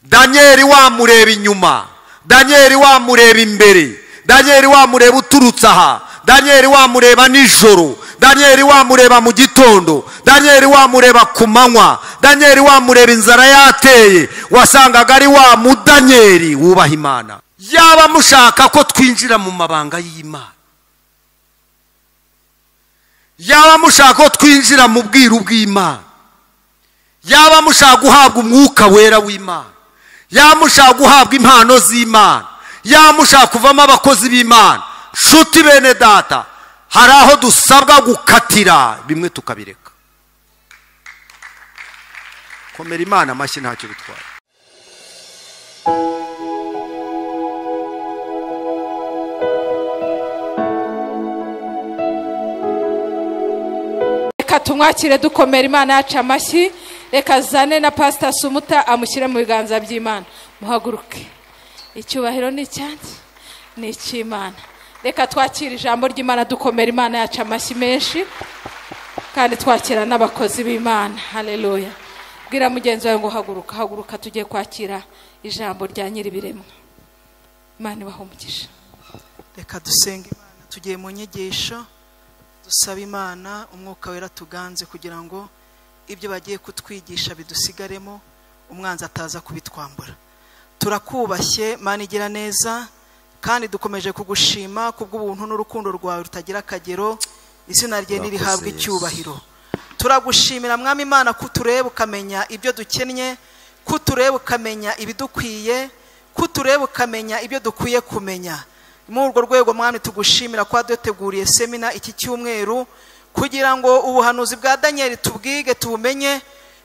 Daniel wamureba inyuma, Daniel wamureba imbere, Daniel wamureba uturutse aha, Daniel wamureba nijoro, Daniel wamureba mu gitondo, Daniel wamureba ku manywa, Daniel wamureba inzara yateye, wasangaga ari wa mudanyeri wubaha Imana. Yaba mushaka ko twinjira mu mabanga y'Imana, yaba mushaka ko twinjira mu bwiru bw'Imana, yaba mushaka guhabwa umwuka wera w'Imana, yaba mushaka guhabwa impano z'Imana, yaba mushaka kuvamo abakozi b'Imana, nshuti bene data, hari aho dusabwa gukatira bimwe tukabireka. Komera Imana amashyi ntacyo bitwaye. Reka tumwakire dukomera Imana yacu amashyi. Reka zane na Pastor Sumuta amushyire mu biganza by'Imana. Muhaguruke. Icyubahiro ni icyanjye, ni icy'Imana. Reka twakire ijambo ry'Imana dukomera Imana yacu amashyi menshi, kandi twakira n'abakozi b'Imana. Haleluya. Bwira mugenzi wawe ngo haguruka, haguruka tugiye kwakira ijambo rya Nyiribiremwa. Imana ibahe umugisha. Reka dusenge Imana, tugiye mu nyigisho, dusaba Imana umwuka wera tuganze kugira ngo ibyo bagiye kutwigisha bidusigaremo, umwanzi ataza kubitwambura. Turakubashye Mana igira neza, kandi dukomeje kugushima kubw'ubuntu n'urukundo rwawe rutagira akagero. Izina rye nirihabwe icyubahiro. Turagushimira Mwami Imana kutureba ukamenya ibyo dukennye, kutureba ukamenya ibidukwiye, kutureba ukamenya ibyo dukwiye kumenya. Muri urwo rwego Mwami tugushimira ko waduteguriye semina iki cyumweru kugira ngo ubuhanuzi bwa Daniel tubwige tubumenye,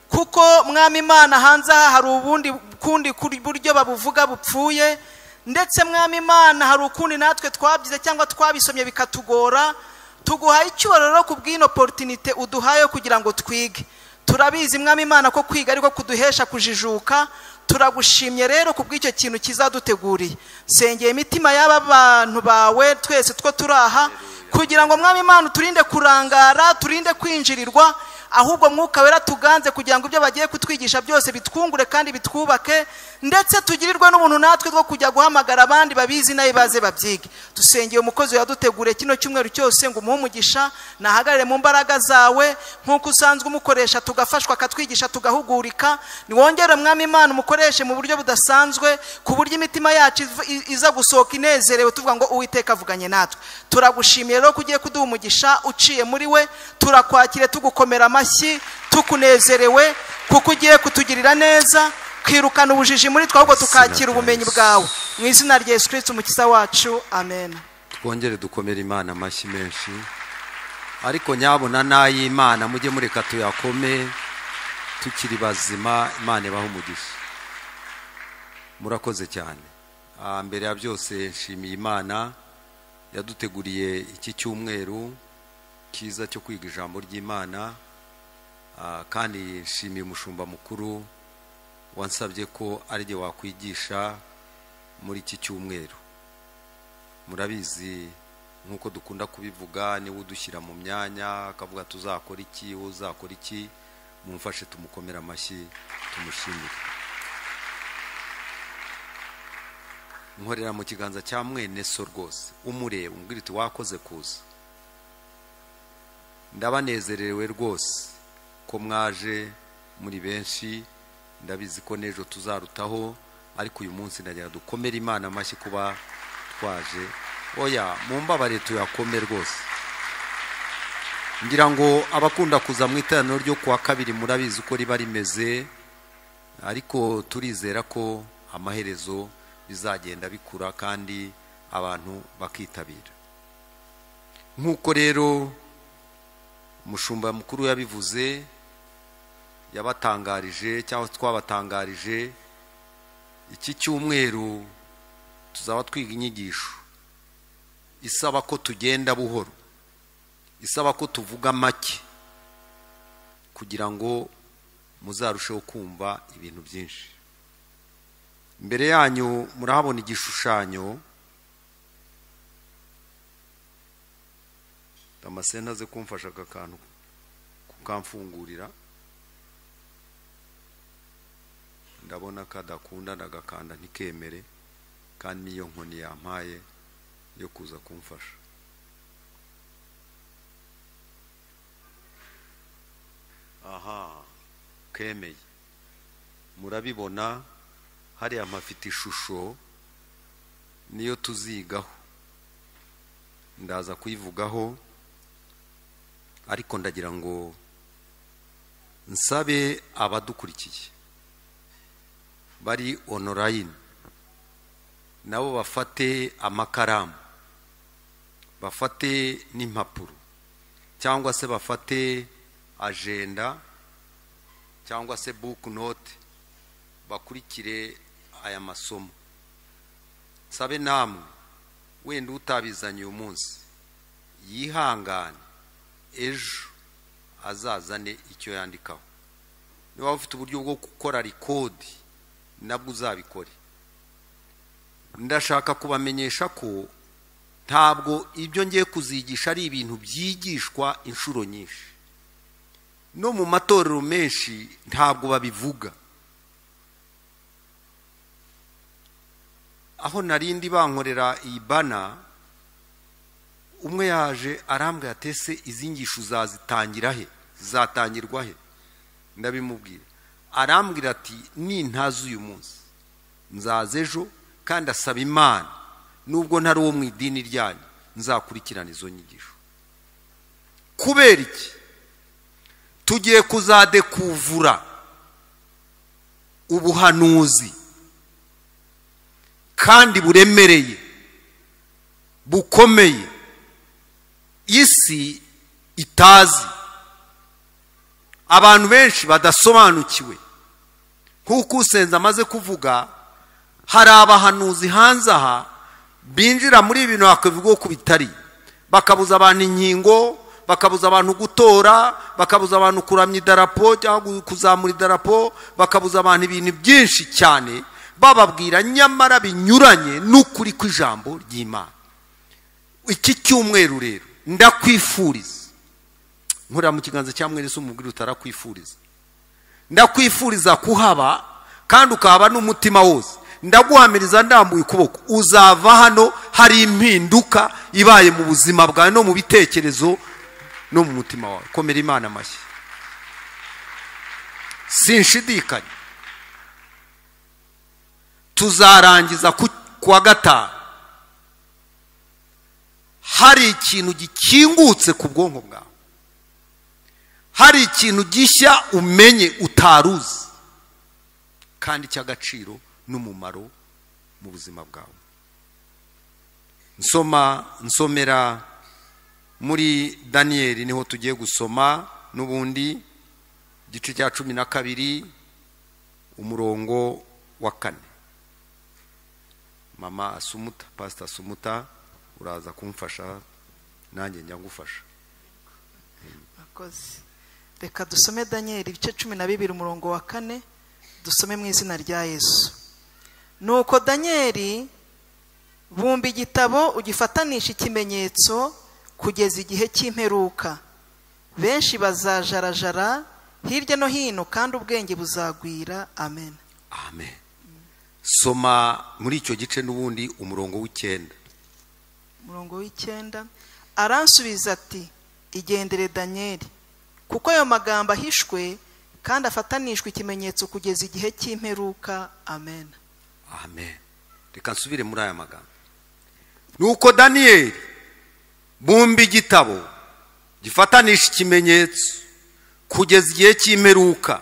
kuko Mwami Imana hanze aha hari ubundi kundi buryo babuvuga bupfuye, ndetse Mwami Imana hari ukundi natwe twabyize cyangwa twabisomye bikatugora. Tuguhaye icyubahiro ku bw'ino opportunité uduhaye kugira ngo twige. Turabizi Mwami Imana ko kwiga ariko kuduhesha kujijuka. Turagushimye rero ku bw'icyo kintu kizaduteguriye. Sengeye imitima y'aba bantu bawe twese two turaha, kugira ngo Mwami Imana turinde kurangara, turinde kwinjirirwa, ahubwo mwuka wera tuganze kugira ngo ibyo bagiye kutwigisha byose bitwungure kandi bitwubake, ndetse tugirirwe n'ubuntu natwe two kujya guhamagara abandi babizi naye baze babyige. Dusengeye umukozi yaduteguriye kino cyumweru cyose ngo umuhe umugisha, nahagarare mu mbaraga zawe nk'uko usanzwe umukoresha, tugafashwa akatwigisha tugahugurika. Niwongere Mwami Imana umukoreshe mu buryo budasanzwe, ku buryo imitima yacu iza gusohoka inezerewe tuvuga ngo Uwiteka avuganye natwe. Turagushimiye rero ko ugiye kuduha umugisha uciye muri we. Turakwakire tugukomera amashyi tukunezerewe, kuko ugiye kutugirira neza, kwirukana ubujiji muri twe ahubwo tukakira ubumenyi bwawe. Mu izina rya Yesu Kristo umukiza wacu, amen. Twongere dukomere Imana amashyi menshi, ariko nyabona n'ay'Imana mujye mureka tuyakome tukiri bazima. Imana ibahe umugisha. Murakoze cyane. Mbere ya byose nshimiye Imana yaduteguriye iki cyumweru cyiza cyo kwiga ijambo ry'Imana, kandi nshimiye umushumba mukuru wansabye ko ari jye wakwigisha muri iki cyumweru. Murabizi nkuko dukunda kubivuga, niwe udushyira mu myanya akavuga tuzakora iki, uzakora iki. Mumfashe tumukomera amashyi tumushimire. Nkorera mu kiganza cya mwene so rwose, umureba umbwira uti wakoze kuza. Ndabanezerewe rwose ko mwaje muri benshi, ndabizi ko n'ejo tuzarutaho, ariko uyu munsi ndagira dukomere Imana amashyi kuba twaje. Oya, mumbabare tuyakome rwose. Ngira ngo abakunda kuza mu iteraniro ryo kuwa kabiri murabizi uko riba rimeze, ariko turizera ko amaherezo bizagenda bikura kandi abantu bakitabira. Nkuko rero umushumba mukuru yabivuze, yabatangarije cyangwa twabatangarije, iki cyumweru tuzaba twiga inyigisho isaba ko tugenda buhoro, isaba ko tuvuga make kugira ngo muzarusheho kumva ibintu byinshi. Imbere yanyu murahabona igishushanyo. Damascene aze kumfasha aka kantu kukamfungurira. Ndabona kadakunda, ndagakanda ntikemere, kandi niyo nkoni yampaye yo kuza kumfasha. Aha, kemeye. Murabibona hariya mpafite ishusho, niyo tuzigaho, ndaza kuyivugaho, ariko ndagira ngo nsabe abadukurikiye bari online nabo bafate amakaramu, bafate n'impapuro, cyangwa se bafate agenda cyangwa se book note, bakurikire aya masomo. Nsabe namwe wenda utabizanye uyu munsi yihangane, ejo azazane icyo yandikaho. Niba ufite uburyo bwo gukora record nabwo uzabikore. Ndashaka kubamenyesha ko ntabwo ibyo ngiye kuzigisha ari ibintu byigishwa inshuro nyinshi. No mu matorero menshi ntabwo babivuga. Aho narindi bankorera iyi bana, umwe yaje arambwira ati ese izi nyigisho uzazitangira he, zizatangirwa he? Ndabimubwira. Arambwira ati nintazi uyu munsi nzaza ejo, kandi asaba Imana nubwo ntari uwo mu idini ryanyu nzakurikirana izo nyigisho. Kubera iki? Tugiye kuzadekuvura ubuhanuzi kandi buremereye, bukomeye, isi itazi, abantu benshi badasobanukiwe. Kuko usenza amaze kuvuga, hari abahanuzi hanze aha binjira muri ibintu bakavuga ko bitari, bakabuza abantu inkingo, bakabuza abantu gutora, bakabuza abantu kuramya idarapo cyangwa kuzamura idarapo, bakabuza abantu ibintu byinshi cyane, bababwira nyamara binyuranye n'ukuri kw'ijambo ry'Imana. Iki cyumweru rero ndakwifuriza, nkorera mu kiganza cya mwene se umubwira utarakwifuriza, ndakwifuriza kuhaba kandi ukahaba n'umutima wose. Ndaguhamiriza ndambuye ukuboko, uzava hano hari impinduka ibaye mu buzima bwawe no mu bitekerezo no mu mutima wawe. Komera Imana amashyi. Sinshidikanya tuzarangiza kuwa gatanu hari ikintu gikingutse ku bwonko bwawe, hari ikintu gishya umenye utaruzi kandi cy'agaciro n'umumaro mu buzima bwawe. Nsomera muri Daniyeli, niho tugiye gusoma n'ubundi igice cya 12 umurongo wa 4. Mama Asumuta, Pastor Asumuta, uraza kumfasha nanjye njya ngufasha. Murakoze. Reka dusome Daniyeli ibice 12 umurongo wa 4, dusome mu izina rya Yesu. Nuko Daniyeli bumba igitabo ugifatanisha ikimenyetso kugeza igihe cy'imperuka. Benshi bazajarajara hirya no hino kandi ubwenge buzagwira. Amen. Amen. Soma muri icyo gice n'ubundi umurongo w'9. Umurongo w'9 aransubiza ati igendere Daniyeli, kuko ayo magambo ahishwe kandi afatanishwe ikimenyetso kugeza igihe cy'imperuka. Amen. Amen. Reka nsubire muri aya magambo. Nuko Daniyeli bumba igitabo gifatanisha ikimenyetso kugeza igihe cy'imperuka,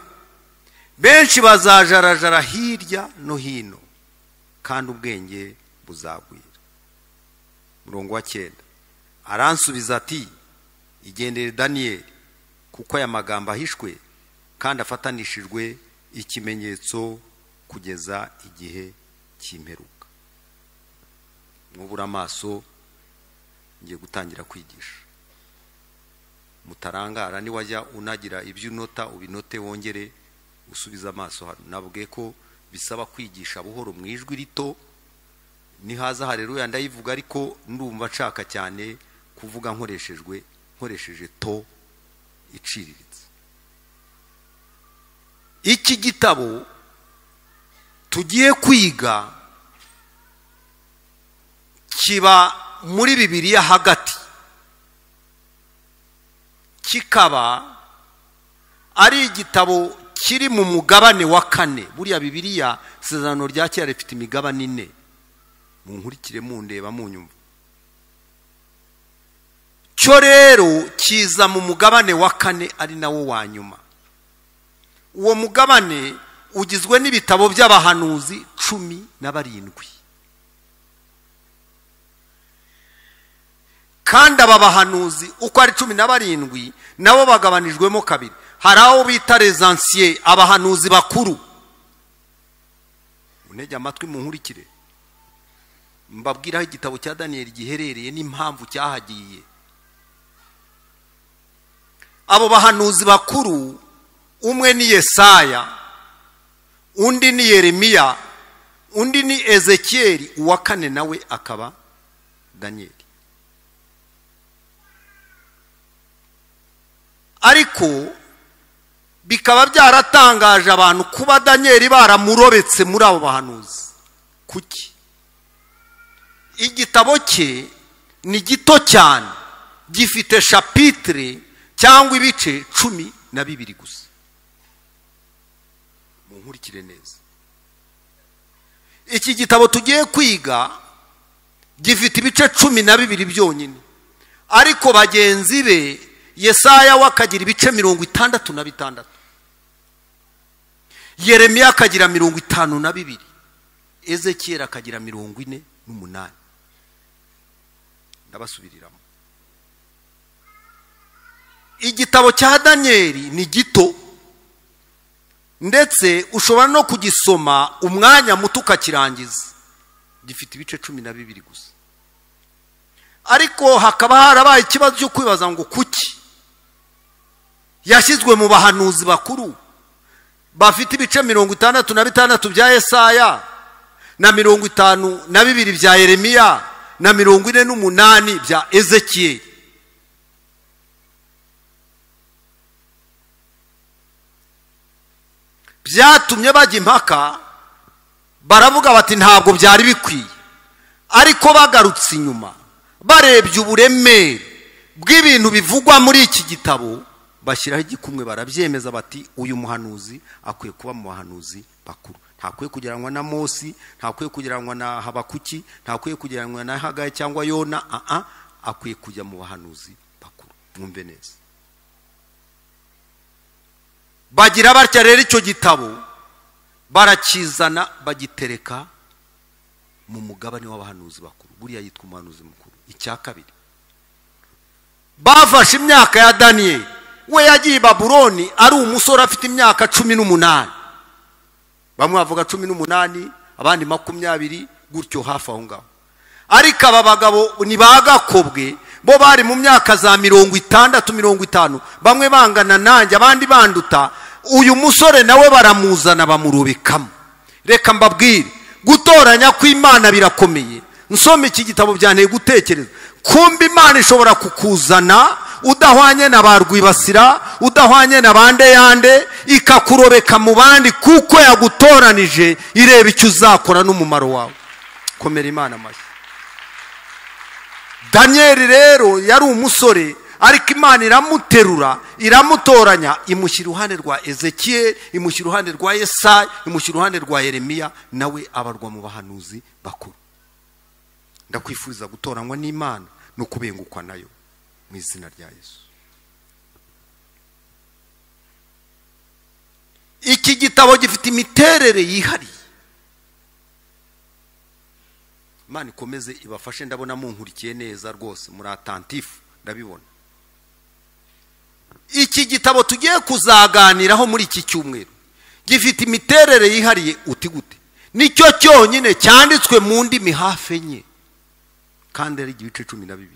benshi bazajarajara hirya no hino kandi ubwenge buzagwira. Murongo wa 9 aransubiza ati igendere Daniyeli, kuko aya magambo ahishwe kandi afatanishijwe ikimenyetso kugeza igihe cy'imperuka. Mwubura amaso, ngiye gutangira kwigisha. Mutarangara, ni wajya unagira ibyo unota ubinote wongere usubiza amaso hano. Nabwiye ko bisaba kwigisha buhoro mu ijwi rito. Nihaza haleluya ndayivuga, ariko ndumva nshaka cyane kuvuga nkoresheje to iciriritse. Iki gitabo Tugiye kwiga kiba muri Bibiliya hagati, kikaba ari igitabo kiri mu mugabane wa kane. Buriya Bibiliya isezerano rya kera rifite imigabane ine, munkurikire mundeba munyumva. Cyo rero kiza mu mugabane wa kane ari nawo wa nyuma. Uwo mugabane ugizwe n'ibitabo by'abahanuzi 17. Kandi aba bahanuzi uko ari 17 nabo bagabanijwemo kabiri. Hari aho bita les anciens, abahanuzi bakuru. Unege amatwi munkurikire, mbabwiraho igitabo cya Daniel giherereye n'impamvu cyahagiye. Abo bahanuzi bakuru, umwe ni Yesaya, undi ni Yeremiya, undi ni Ezekieli, uwa kane nawe akaba Daniel. Ariko bikaba byaratangaje abantu kuba Daniel baramurobetse muri abo bahanuzi. Kuki? Igitabo cye ni gito cyane, gifite chapitre cyangwa ibice 12 gusa. Munkurikire neza. Iki gitabo tugiye kwiga gifite ibice 12 byonyine, ariko bagenzi be Yesaya wakagira ibice 66, Yeremiya akagira 52, Ezekiel akagira 48. Ndabasubiriramo. Igitabo cya Daniel ni gito, ndetse ushobora no kugisoma umwanya muto ukakirangiza. Gifite ibice 12 gusa. Ariko hakaba harabaye ikibazo cyo kwibaza ngo kuki yashyizwe mu bahanuzi bakuru bafite ibice 66 bya Yesaya na 52 bya Yeremiya na 48 bya Ezekiel. Byatumye bajya impaka, baravuga bati ntabwo byari bikwiye. Ariko bagarutse inyuma barebye uburemere bw'ibintu bivugwa muri iki gitabo, bashyiraho igikumwe barabyemeza bati uyu muhanuzi akwiye kuba mu bahanuzi bakuru. Ntakwiye kugereranywa na Mose, ntakwiye kugereranywa na Habakuki, ntakwiye kugereranywa na Hagayi cyangwa Yona, akwiye kujya mu bahanuzi bakuru. Mwumve neza. Bagira batya rero icyo gitabo barakizana bagitereka mu mugabane w'abahanuzi bakuru. Buriya yitwa umuhanuzi mukuru. Icya kabiri, bafashe imyaka ya Daniel. We yagiye i Babuloni ari umusore afite imyaka 18. Bamwe bavuga 18, abandi 20, gutyo hafi aho ngaho. Ariko aba bagabo ni bagakobwe, bo bari mu myaka za 60, 50, bamwe bangana nanjye, abandi banduta. Uyu musore nawe baramuzana bamurubikamo. Reka mbabwire, gutoranya kw'Imana birakomeye. Nsoma iki gitabo byanteye gutekereza. Kumbe Imana ishobora kukuzana udahwanye na ba Rwibasira, udahwanye na bande yande, ikakurobeka mu bandi kuko yagutoranije, ireba icyo uzakora n'umumaro wawe. Komera Imana amashyi. Daniel rero yari umusore, ariko Imana iramuterura, iramutoranya, imushyira iruhande rwa Ezekiel, imushyira iruhande rwa Yesaya, imushyira iruhande rwa Yeremiya, nawe abarwa mu bahanuzi bakuru. Ndakwifuriza gutoranywa n'Imana no kubengukwa nayo mu izina rya Yesu. Iki gitabo gifite imiterere yihariye. Imana ikomeze ibafashe, ndabona munkurikiye neza rwose, muri attentif, ndabibona. Iki gitabo tugiye kuzaganiraho muri iki cyumweru gifite imiterere yihariye. Uti gute? Nicyo cyonyine cyanditswe mu ndimi hafi enye, kandi ari ibice 12.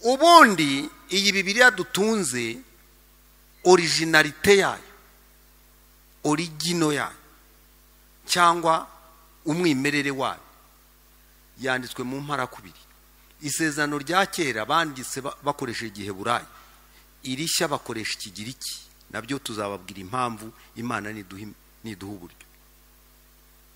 Ubundi iyi Bibiliya dutunze, originalite yayo, origino yayo cyangwa umwimerere wayo, yanditswe mu mparakubiri. Isezerano rya kera banditse bakoresheje Igiheburayi, irishya bakoresha Ikigiriki Nabyo tuzababwira impamvu Imana niduha uburyo.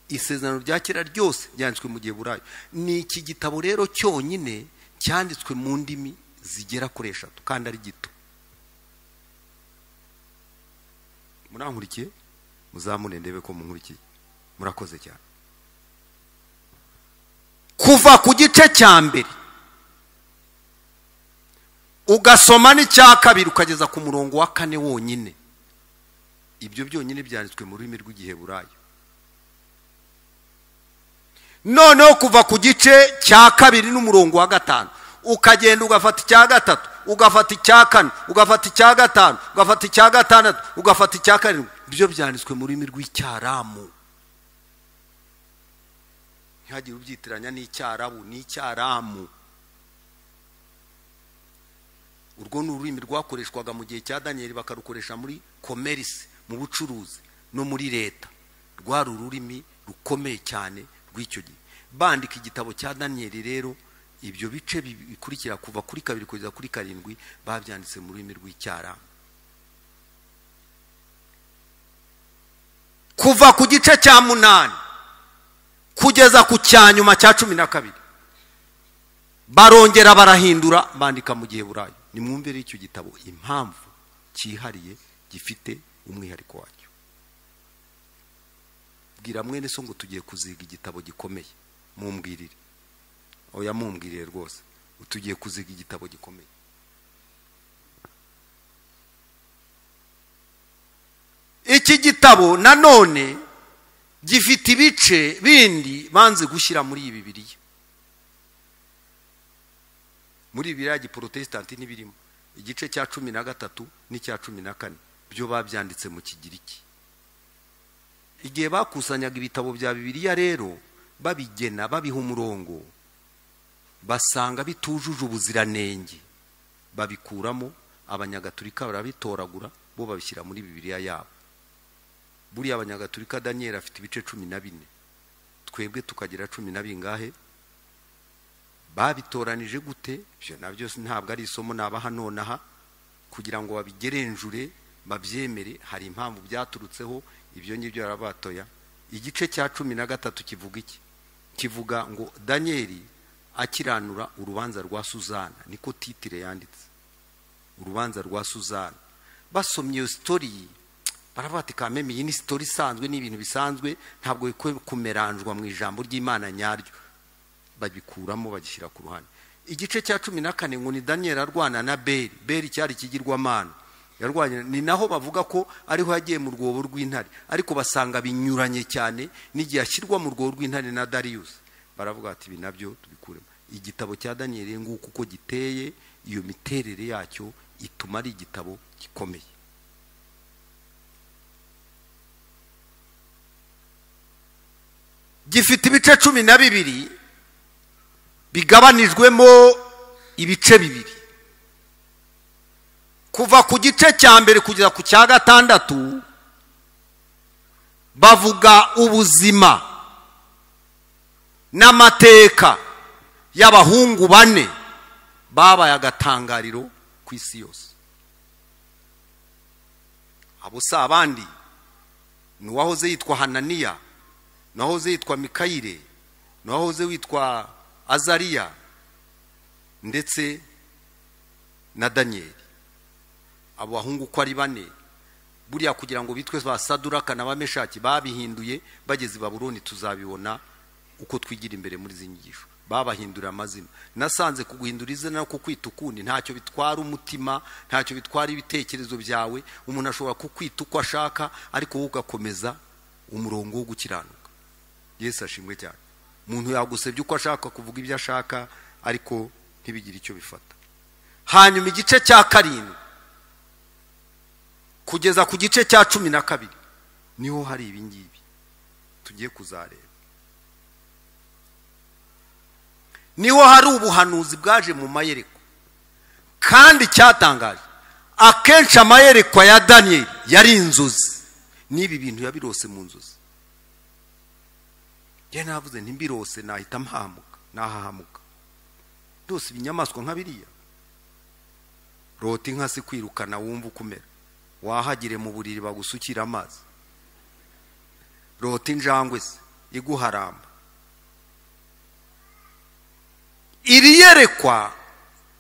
Isezerano rya kera ryose ryanditswe mu Giheburayo. Ni iki gitabo rero cyonyine cyanditswe mu ndimi zigera kuri 3 kandi ari gito. Murankurikiye? Muzamune ndebe ko munkurikiye. Murakoze cyane. Kuva ku gice cya mbere ugasoma n'icya kabiri ukageza ku murongo wa 4 wonyine, ibyo byonyine byanditswe mu rurimi rw'Igiheburayo. Noneho kuva ku gice cya kabiri n'umurongo wa 5 ukagenda ugafata icya 3, ugafata icya 4, ugafata icya 5, ugafata icya 6, ugafata icya 7, ibyo byanditswe mu rurimi rw'Icyaramu. Ntihagire ubyitiranya n'Icyarabu, n'Icyaramu. Urwo ni ururimi rwakoreshwaga mu gihe cya Daniel, bakarukoresha muri commerce, mu bucuruzi no muri leta. Rwari ururimi rukomeye cyane rw'icyo gihe. Bandika igitabo cya Daniel rero, ibyo bice bikurikira kuva kuri 2 kugeza kuri 7 babyanditse mu rurimi rw'Icyaramu. Kuva ku gice cya 8 kugeza ku cya nyuma cya 12 barongera barahindura bandika mu Giheburayo. Nimwumvire icyo gitabo impamvu cyihariye gifite umwihariko wacyo. Bwira mwene so ngo tugiye kuziga igitabo gikomeye. Mumbwirire. Oya, mumbwirire rwose. Tugiye kuziga igitabo gikomeye. Iki gitabo nanone gifite ibice bindi banze gushyira muri iyi Bibiliya. Muri Bibiliya ya Giprotestanti ntibirimo. Igice cya 13 n'icya 14 byo babyanditse mu Kigiriki. Igihe bakusanyaga ibitabo bya Bibiliya rero babigena babiha umurongo, basanga bitujuje ubuziranenge, babikuramo. Abanyagatulika barabitoragura bo babishyira muri Bibiliya yabo. Buriya abanyagatulika Daniel afite ibice 14, twebwe tukagira 10 na bingahe? Babitoranije gute? Ibyo nabyo ntabwo ari isomo nabaha nonaha kugira ngo babigerenjure babyemere, hari impamvu byaturutseho, ibyo ngibyo yarabatoya. Igice cya 13 kivuga iki? Kivuga ngo Daniel akiranura urubanza rwa Suzana, niko titire yanditse, urubanza rwa Suzana. Basomye iyo story baravuga ati kameme iyi ni story isanzwe, ni ibintu bisanzwe, ntabwo bikwiye kumeranjwa mu ijambo ry'Imana nyaryo. Babikuramo bagishyira ku ruhande. Igice cya 14 ngo ni Daniel arwana na Beli. Beli cyari kigirwamana yarwanye, ni naho bavuga ko ariho yagiye mu rwobo rw'intare, ariko basanga binyuranye cyane n'igihe ashyirwa mu rwobo rw'intare na Darius. Baravuga ati ibi nabyo tubikuremo. Igitabo cya Daniel nguko uko giteye, iyo miterere yacyo ituma ari igitabo gikomeye. Gifite ibice 12 bigabanijwemo ibice 2. Kuva ku gice cya mbere kugeza ku cya 6 bavuga ubuzima n'amateka y'abahungu 4 babaye agatangariro ku isi yose. Abo si abandi, ni uwahoze yitwa Hananiya, n'uwahoze yitwa Mikayire, n'uwahoze witwa Azariya ndetse na Daniel. Abo bahungu uko ari 4, buriya kugira ngo bitwe ba Saduraka na ba Meshaki babihinduye bageze i Babuloni, tuzabibona uko twigira imbere muri izi nyigisho. Babahindura amazina. Nasanze kuguhindura izina no kukwita ukundi ntacyo bitwara umutima, ntacyo bitwara ibitekerezo byawe. Umuntu ashobora kukwita uko ashaka, ariko wowe ugakomeza umurongo wo gukiranuka. Yesu ashimwe cyane. Umuntu yagusebye uko ashaka, kuvuga ibyo ashaka, ariko ntibigire icyo bifata. Hanyuma igice cya 7 kugeza ku gice cya 12 niho hari ibi ngibi tugiye kuzareba. Niho hari ubuhanuzi bwaje mu mayerekwa. Kandi cyatangaje, akenshi amayerekwa ya Daniel yari inzozi, n'ibi bintu yabirose mu nzozi. Njye navuze ntimbirose nahita mpahamuka, nahahamuka. Ndose ibinyamaswa nka biriya. Rota inka si kwirukana wumva ukumera. Wahagire mu buriri bagusukira amazi. Rota injangwe se iguharamba. Iri yerekwa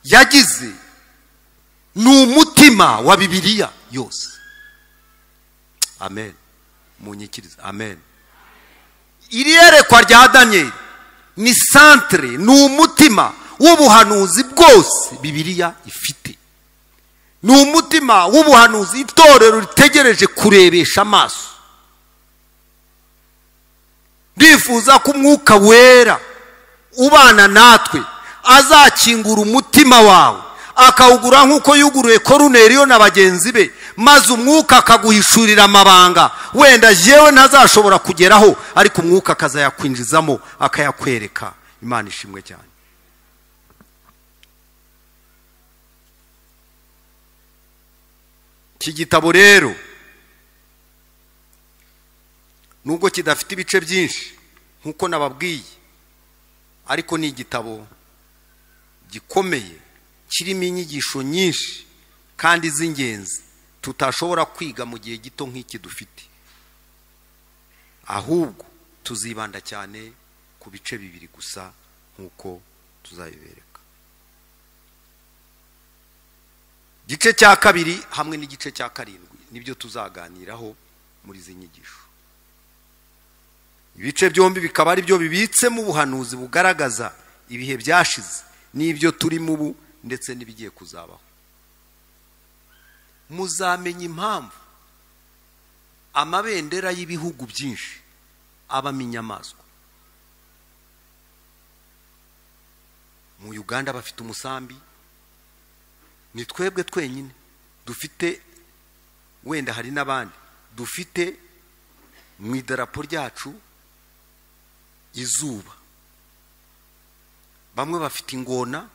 yagize ni umutima wa Bibiliya yose. Amen. Munyikirize. Amen. Iri yerekwa rya Daniel ni centre, ni umutima w'ubuhanuzi bwose Bibiliya ifite. Ni umutima w'ubuhanuzi itorero ritegereje kurebesha amaso. Ndifuza ko Umwuka Wera ubana natwe azakingura umutima wawe, akawugura nk'uko yuguruye Koruneliyo na bagenzi be, maze Umwuka akaguhishurira amabanga wenda jewe ntazashobora kugeraho, ariko Umwuka akazayakwinjizamo akayakwereka. Imana ishimwe cyane. Iki gitabo rero nubwo kidafite ibice byinshi nkuko nababwiye, ariko ni igitabo gikomeye kirimo inyigisho nyinshi kandi z'ingenzi tutashobora kwiga mu gihe gito nk'iki dufite. Ahubwo tuzibanda cyane ku bice bibiri gusa nkuko tuzabibereka. Igice cya 2 hamwe n'igice cya 7 nibyo tuzaganiraho muri izi nyigisho. Ibice byombi bikaba ari byo bibitsemo ubuhanuzi bugaragaza ibihe byashize n'ibyo turimo ubu ndetse n'ibigiye kuzabaho. Muzamenya impamvu amabendera y'ibihugu byinshi abamo inyamaswa. Mu Uganda bafite umusambi, ni twebwe twenyine dufite, wenda hari n'abandi dufite mu idarapo ryacu izuba. Bamwe bafite ingona,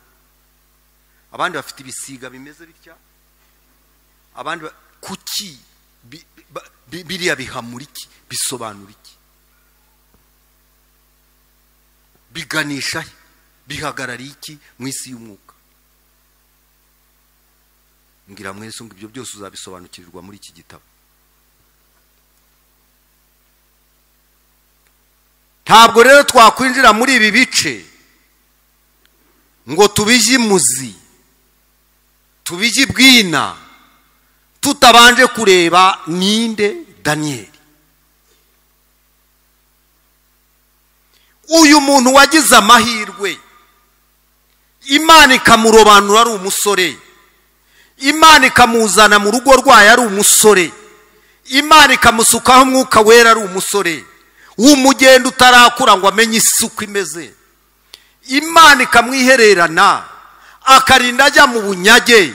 abandi bafite ibisiga bimeze bitya, abandi kuki biriya bihamura iki, bisobanura iki, biganisha bihagarara iki mu isi y'umwuka? Ngira mwese ngo ibyo byose uzabisobanukirirwa muri iki gitabo. Ntabwo rero twakwinjira muri ibi bice ngo tubije imuzi, tubije ibwina, tutabanje kureba ninde Daniel. Uyu muntu wagize amahirwe, Imana ikamurobanura ari umusore, Imana ikamuzana mu rugo rwayo ari umusore, Imana ikamusukaho Umwuka Wera ari umusore w'umugenda utarakura ngo amenye isuku imeze. Imana ikamwihererana, akarinda ajya mu bunyage,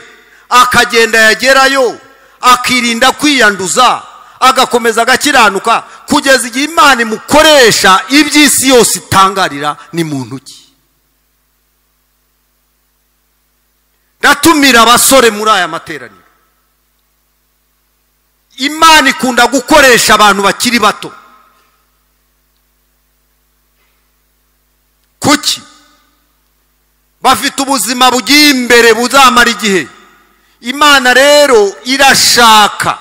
akagenda yagerayo akirinda kwiyanduza, agakomeza agakiranuka kugeza igihe Imana imukoresha iby'isi yose itangarira ni muntu ki. Ndatumira abasore muri aya materaniro. Imana ikunda gukoresha abantu bakiri bato. Kuki? Bafite ubuzima bugiye imbere buzamara igihe. Imana rero irashaka,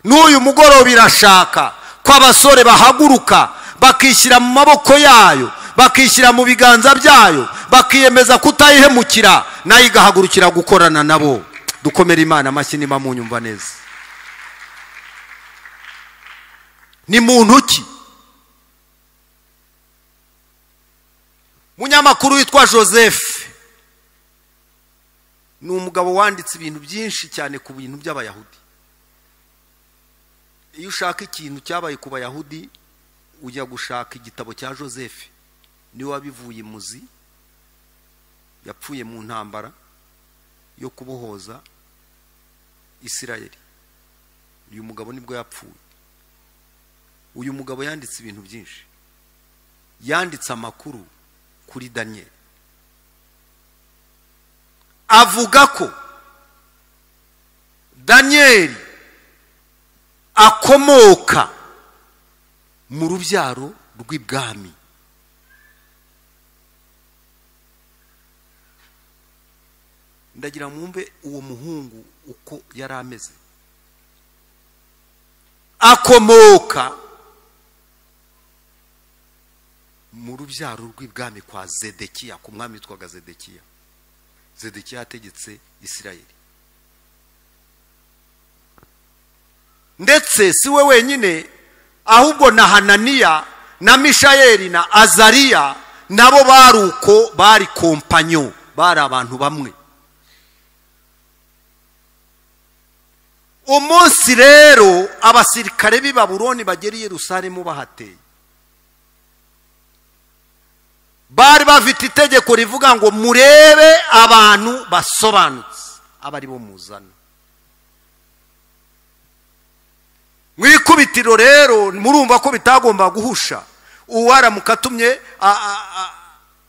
n'uyu mugoroba irashaka ko abasore bahaguruka bakishyira mu maboko yayo, bakishyira mu biganza byayo, bakiyemeza kutayihemukira, nayo igahagurukira gukorana nabo. Dukomere Imana amashyi niba munyumva neza. Ni muntu ki? Munyamakuru witwa Joseph ni umugabo wanditse ibintu byinshi cyane ku bintu by'Abayahudi. Iyo ushaka ikintu cyabaye ku Bayahudi ujya gushaka igitabo cya Joseph, niwe wabivuye imuzi. Yapfuye mu ntambara yo kubohoza Isirayeli. Uyu mugabo nibwo yapfuye. Uyu mugabo yanditse ibintu byinshi. Yanditse amakuru kuri Daniel. Avuga ko Daniel akomoka mu rubyaro rw'ibwami. Ndagira mwumve uwo muhungu uko yari ameze. Akomoka mu rubyaro rw'ibwami kwa Zedekiya, ku mwami witwaga Zedekiya. Zedekiya yategetse Isirayeli. Ndetse si we wenyine, ahubwo na Hananiya na Mishayeli na Azariya nabo bari uko, bari kompanyo, bari abantu bamwe. Umunsi rero abasirikare b'i Babuloni bagera i Yerusalemu bahateye, bari bafite itegeko rivuga ngo murebe abantu basobanutse abari bo muzana. Mu ikubitiro rero murumva ko bitagomba guhusha. Uwaramuka atumye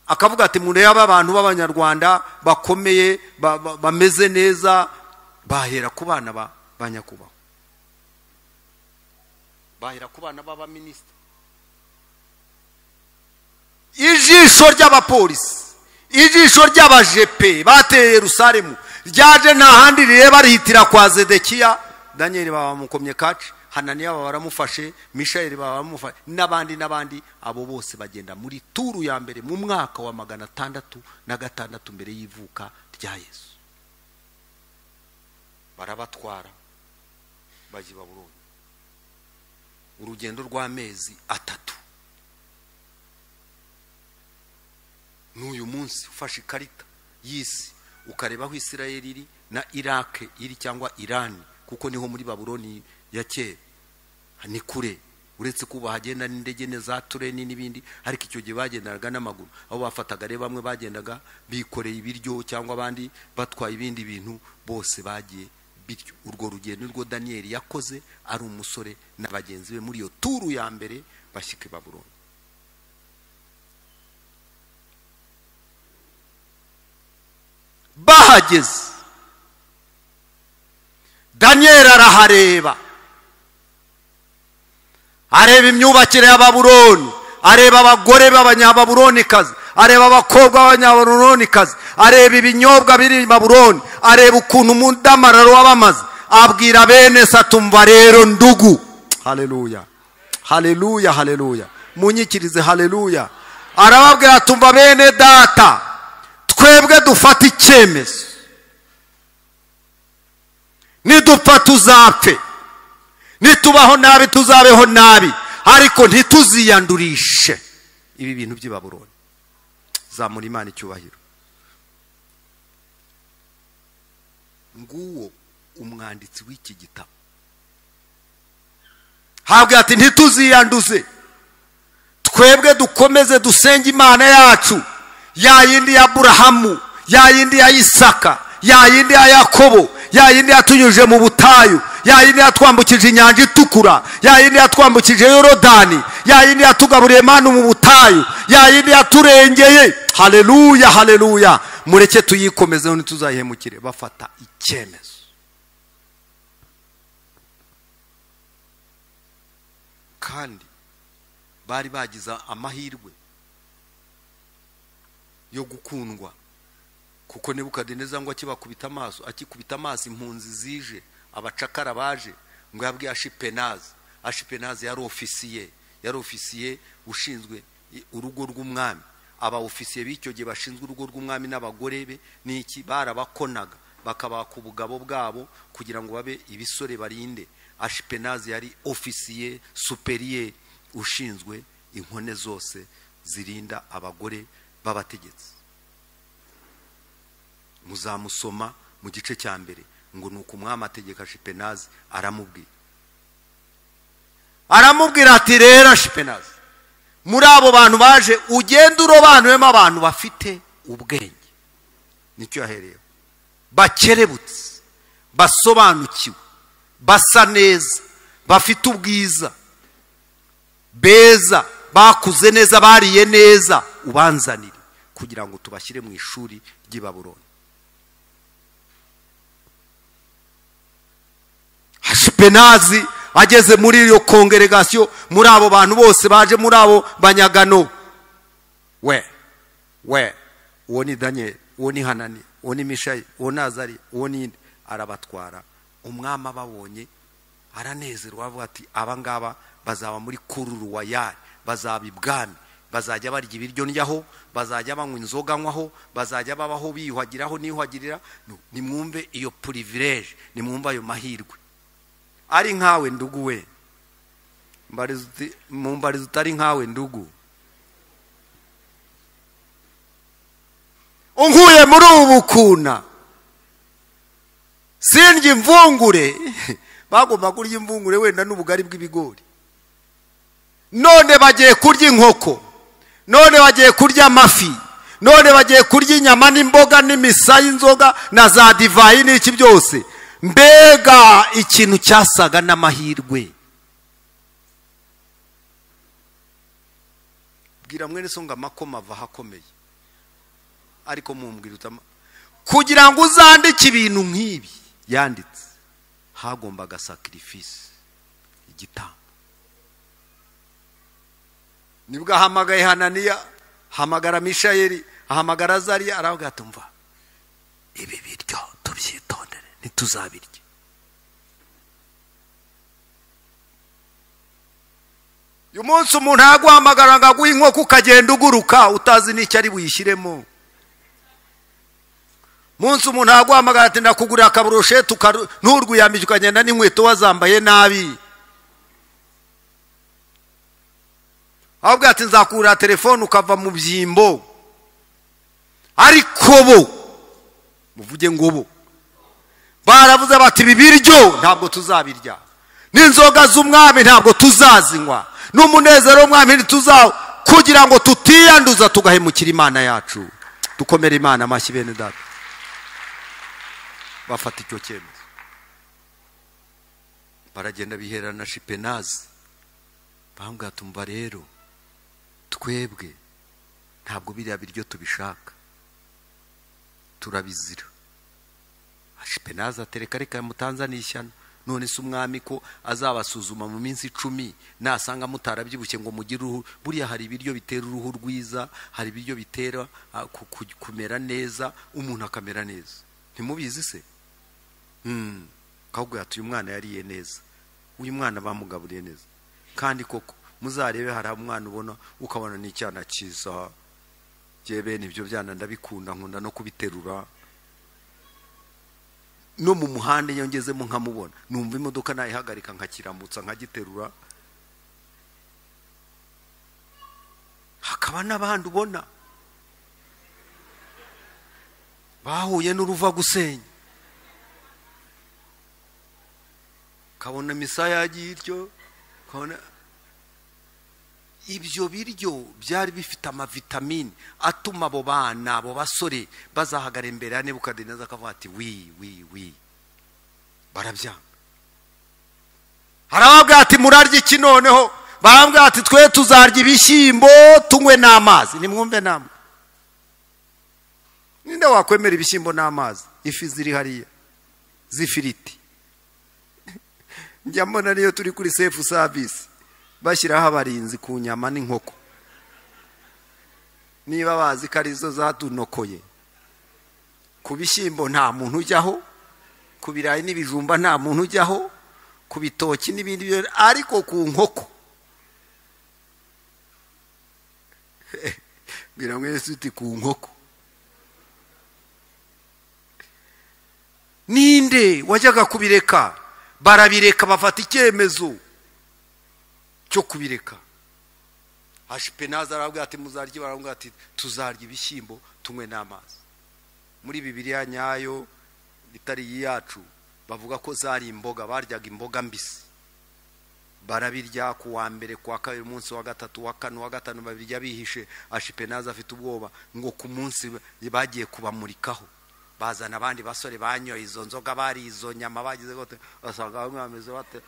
akavuga ati murebe abantu b'abanyarwanda bakomeye bameze neza, bahera ku bana ba nyakubahwa, bahera ku bana b'abaminisitiri. Ijisho ry'abapolisi, ijisho ry'abajepe bateye Yerusalemu ryaje nta handi rireba, rihitira kwa Zedekiya. Daniel babamukomye kaci, Hananiya baramufashe, Mishayeli baramufashe, n'abandi n'abandi. Abo bose bagenda muri turu ya mbere mu mwaka wa 606 mbere y'ivuka rya Yesu. Barabatwara bajya i Babuloni, urugendo rw'amezi 3. N'uyu munsi ufashe ikarita y'isi ukareba aho Isirayeli iri na Iraq iri cyangwa Irani, kuko niho muri Babuloni ya kera ni kure, uretse kuba hagenda n'indege za tureni n'ibindi, ariko icyo gihe bagendaga n'amaguru. Aho bafataga rero bamwe bagendaga bikoreye ibiryo cyangwa abandi batwaye ibindi bintu, bose bagiye bityo. Urwo rugendo rwo Daniel yakoze ari umusore na bagenzi be muri iyo turu ya mbere bashyika i Babuloni. Bahageze Daniel arahareba, areba imyubakire ya Babuloni, areba abagore b'abanyababuronikazi, areba abakobwa b'abanyababuronikazi, areba ibinyobwa biri i Babuloni, areba ukuntu umudamararo wabamaze. Abwira bene satumva rero ndugu, haleluya haleluya haleluya, munyikirize haleluya. Arababwira tumva bene data, twebwe dufata icyemezo, nidupfa tuzapfe, nitubaho nabi tuzabeho nabi, ariko ntituziyandurishe ibi bintu by'i Babuloni. Zamura Imana icyubahiro. Nguwo umwanditsi w'iki gitabo habwe ati ntituziyanduze, twebwe dukomeze dusenge Imana yacu, ya yindi ya Aburahamu, ya yindi ya Isaka, ya yindi ya Yakobo, ya yindi yatunyuje mu butayu, ya yindi yatwambukije inyanja itukura, ya yindi yatwambukije Yorodani, ya yindi yatugaburiye manu mu butayu, ya yindi yaturengeye. Haleluya haleluya, mureke tuyikomezeho ntituzayihemukire. Bafata icyemezo. Kandi bari bagize amahirwe yo gukundwa, kuko Nebukadineza ngo akibakubita amaso, akikubita amaso impunzi zije, abacakara baje, ngo yabwiye Ashipenazi. Ashipenazi yari ofisiye, yari ofisiye ushinzwe urugo rw'umwami. Aba ofisiye b'icyo gihe bashinzwe urugo rw'umwami n'abagore be n'iki, barabakonaga bakabaka ubugabo bwabo kugira ngo babe ibisore barinde. Ashipenazi yari ofisiye superiye ushinzwe inkone zose zirinda abagore b'abategetsi. Muzamusoma mu gice cya mbere ngo nuko umwami ategeka Ashipenazi, aramubwira ati rero Ashipenazi, muri abo bantu baje ugenda urobanuremo abantu bafite ubwenge, nicyo yahereyeho, bakerebutse, basobanukiwe, basa neza, bafite ubwiza, beza, bakuze neza, bariye neza, ubanzanire kugira ngo tubashyire mu ishuri ry'i Babuloni. Ashipenazi ageze muri iyo kongeregasiyo, muri abo bantu bose baje, muri abo banyagano, we uwo ni Daniel, uwo ni Hanani, uwo ni Mishayi, uwo ni Azari, uwo ni inde, arabatwara. Umwami ababonye Aranezerwa avuga ati aba ngaba bazaba muri kururu wayari, bazaba ibwami, bazajya barya ibiryo ndyaho, bazajya banywa inzoga nywaho, bazajya babaho biyuhagiraho niyuhagirira. Nimwumve iyo privilege, nimwumve ayo mahirwe. Ari nkawe ndugu we, mumbariza utari nkawe ndugu, unkuye muri ubu bukuna sindya imvungure. Bagomba kurya imvungure wenda n'ubugari bw'ibigori, none bagiye kurya inkoko, none bagiye kurya amafi, none bagiye kurya inyama n'imboga n'imisa y'inzoga na za divayi n'iki byose. Mbega ikintu cyasaga n'amahirwe. Bwira mwene so ngo amakoma ava ahakomeye, ariko mumbwira utama kugira ngo uzandike ibintu nk'ibi yanditse, hagombaga sacrifice, igitambo. Nibwo ahamagaye Hananiya, ahamagara Mishayeli, ahamagara Azariya, aravuga ati umva ibi biryo tubyitondere ntituzabirye. Uyu munsi umuntu yaguhamagara ngo aguhe inkoko ukagenda uguruka utazi n'icyo ari buyishyiremo. Munsi umuntu yaguhamagara ati ndakugurira akaburusheti nturwiyambike ukagenda n'inkweto wazambaye nabi. Ahubwo ati nzakura telefone ukava mu byimbo. Ariko bo muvuge ngo bo baravuze bati ibi biryo ntabwo tuzabirya, n'inzoga z'umwami ntabwo tuzazinywa, n'umunezero w'umwami ntituzawo, kugira ngo tutiyanduza tugahemukira Imana yacu. Dukomere Imana amashyi bene data. Bafata icyo cyemezo, baragenda biherana na Shipenazi, bambwira tumva rero twebwe ntabwo biriya biryo tubishaka, turabizira. Shipenazi atereka reka mutanzaniye ishyano, none se umwami ko azabasuzuma mu minsi 10 nasanga mutarabyibushye ngo mugire uruhu. Buriya hari ibiryo bitera uruhu rwiza, hari ibiryo bitera kumera neza, umuntu akamera neza. Ntimubizi se? Kahubwo ati uyu mwana yariye neza, uyu mwana bamugaburiye neza. Kandi koko muzarebe hari umwana ubona ukabona n'icyana cyiza. Je bene ibyo byana ndabikunda, nkunda no kubiterura. No mu muhanda iyo ngezemo nkamubona, numva imodoka nayihagarika nkakiramutsa nkagiterura. Hakaba n'abandi ubona bahuye n'uruva gusenya, kabona misaya yagiye ityo, kabona ibyo biryo byari bifite amavitamini atuma abo bana, abo basore bazahagara imbere ya Nebukadineza akavuga ati wi wi wi. Barabyanga. Harababwira ati murarya iki noneho? Barambwira ati twe tuzarya ibishyimbo tunywe n'amazi. Nimwumve namwe, ninde wakwemera ibishyimbo n'amazi? Ifi ziri hariya z'ifiriti, njya mbona niyo turi kuri safe service bashyiraho abarinzi ku nyama n'inkoko, niba bazi ko arizo zadunokoye. Ku bishyimbo nta muntu ujyaho, ku birayi n'ibijumba nta muntu ujyaho, ku bitoki n'ibindi, ariko ku nkoko bwira mwese uti ku nkoko. Ninde wajyaga kubireka? Barabireka, bafata icyemezo cyo kubireka. Ashipenazi arabwira ati muzarya, barabwira ati tuzarya ibishyimbo tunywe n'amazi. Muri Bibiliya nyayo itari iyacu bavuga ko zari imboga, baryaga imboga mbisi. Barabirya ku wa mbere, ku wa kabiri, umunsi wa gatatu, wa kane, wa gatanu babirya bihishe. Ashipenazi afite ubwoba ngo ku munsi bagiye kubamurikaho, bazana abandi basore banyoye izo nzoga, bari izo nyama, bagize gote, basanga bamwe bameze bate,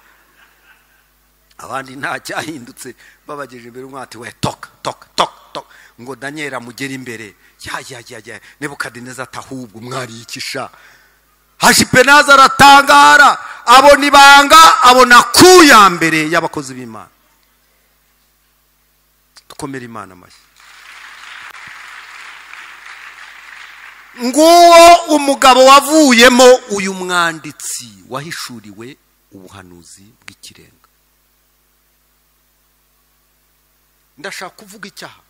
abandi nta cyahindutse. Babageje imbere umwati we toka toka toka toka, ngo Daniel amugere imbere. Ya ya ya ya, Nebukadineza atahubwo mwarikisha. Ashipenazi aratangara, abona ibanga, abona ku ya mbere y'abakozi b'Imana. Dukomere Imana amashyi. Nguwo umugabo wavuyemo uyu mwanditsi wahishuriwe Ubuhanuzi bw'ikirenga. Ndashaka kuvuga icyaha.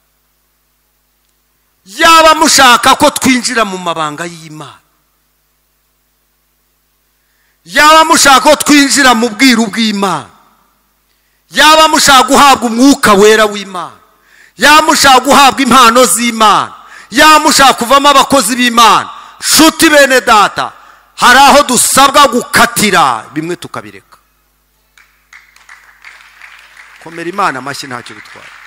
Yaba mushaka ko twinjira mu mabanga y'Imana, yaba mushaka ko twinjira mu bwiru bw'Imana, yaba mushaka guhabwa umwuka wera w'Imana, yaba mushaka guhabwa impano z'Imana, yaba mushaka kuvamo abakozi b'Imana, nshuti bene data, hari aho dusabwa gukatira bimwe tukabireka. Komera Imana amashyi, ntacyo bitwara.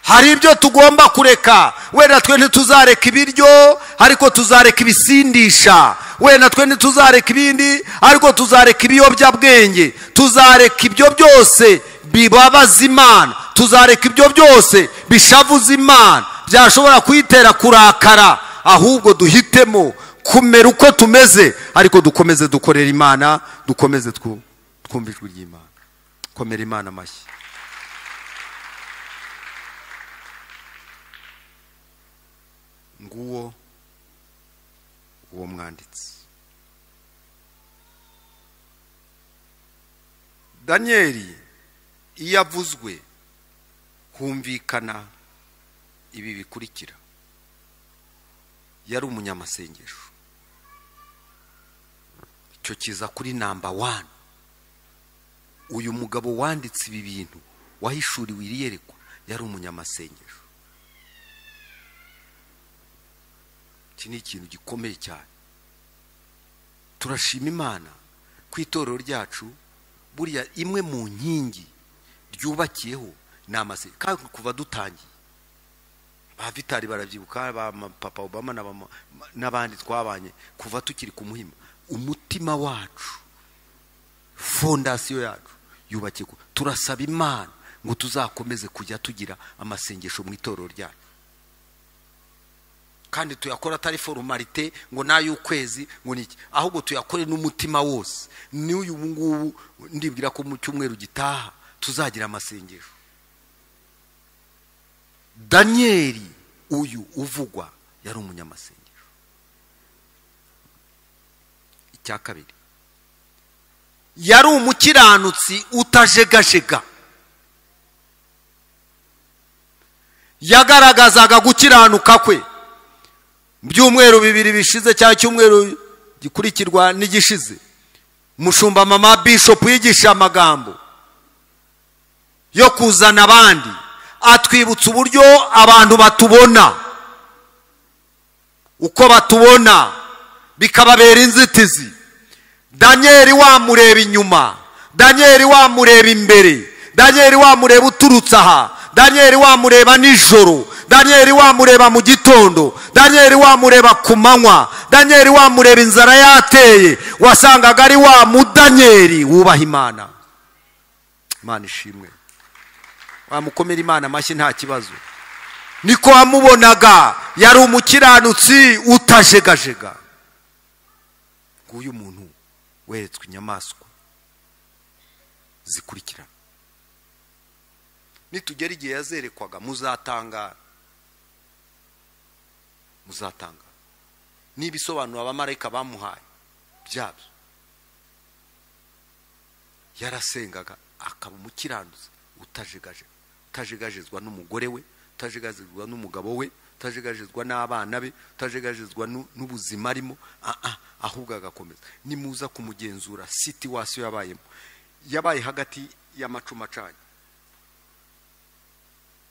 Hari ibyo tugomba kureka. Wenda twe ntituzareka ibiryo, ariko tuzareka ibisindisha. Wenda twe ntituzareka ibindi, ariko tuzareka ibiyobyabwenge. Tuzareka ibyo byose bibabaza Imana, tuzareka ibyo byose bishavuza Imana, byashobora kuyitera kurakara. Ahubwo duhitemo kumera uko tumeze, ariko dukomeze dukorera Imana, dukomeze twumva ijwi ry'Imana. Komera Imana amashyi. Nguwo uwo mwanditsi Danieli. Iyo avuzwe humvikana ibi bikurikira: yari umunyamasengesho, icyo kiza kuri namba 1. Uyu mugabo wanditse ibi bintu, wahishuriwe iri yerekwa, yari umunyamasengesho. Iki ni ikintu gikomeye cyane. Turashima Imana ku itorero ryacu, buriya imwe mu nkingi ryubakiyeho ni amasengesho. Kandi kuva dutangiye, ba Vitali barabyibuka, ba Papa Obama n'abandi twabanye kuva tukiri ku Muhima, umutima wacu, fondasiyo yacu yubakiye. Turasaba Imana ngo tuzakomeze kujya tugira amasengesho mu itorero ryacu, kandi tuyakora atari formalite ngo n'ay'ukwezi ngo niki, ahubwo tuyakore n'umutima wose. N'uyu ngubu ndibwira ko mu cyumweru gitaha tuzagira amasengesho. Danieli uyu uvugwa yari umunyamasengesho. Icya kabiri, yari umukiranutsi utajegajega. Yagaragazaga gukiranuka kwe. Byumweru bibiri bishize cyangwa cyumweru gikurikirwa n'igishize, mushumba mama Bishop yigisha amagambo yo kuzana abandi, atwibutsa uburyo abantu batubona, uko batubona bikababera inzitizi. Danieli wamureba inyuma, Danieli wamureba imbere, Danieli wamureba uturutse aha, Danieli wamureba nijoro, Danieli wamureba mu gitondo, Danieli wamureba ku manywa, Danieli wamureba inzara yateye, wasangaga ari wa mudanieli wubaha Imana. Imana ishimwe. Wamukomera Imana amashyi, nta kibazo. Niko wamubonaga, yari umukiranutsi utajegajega. Nguyu muntu weretswe inyamaswa zikurikirana. Nitugera igihe yazerekwaga muzatangara, muzatanga n'ibisobanuro abamarayika bamuhaye byabyo. Yarasengaga akaba umukiranutsi utajegajega, utajegajezwa n'umugore we, utajegajezwa n'umugabo we, utajegajezwa n'abana be, utajegajezwa n'ubuzima arimo, ahubwo agakomeza. Nimuza kumugenzura situation yabayemo, yabaye hagati y'amacuma acanye.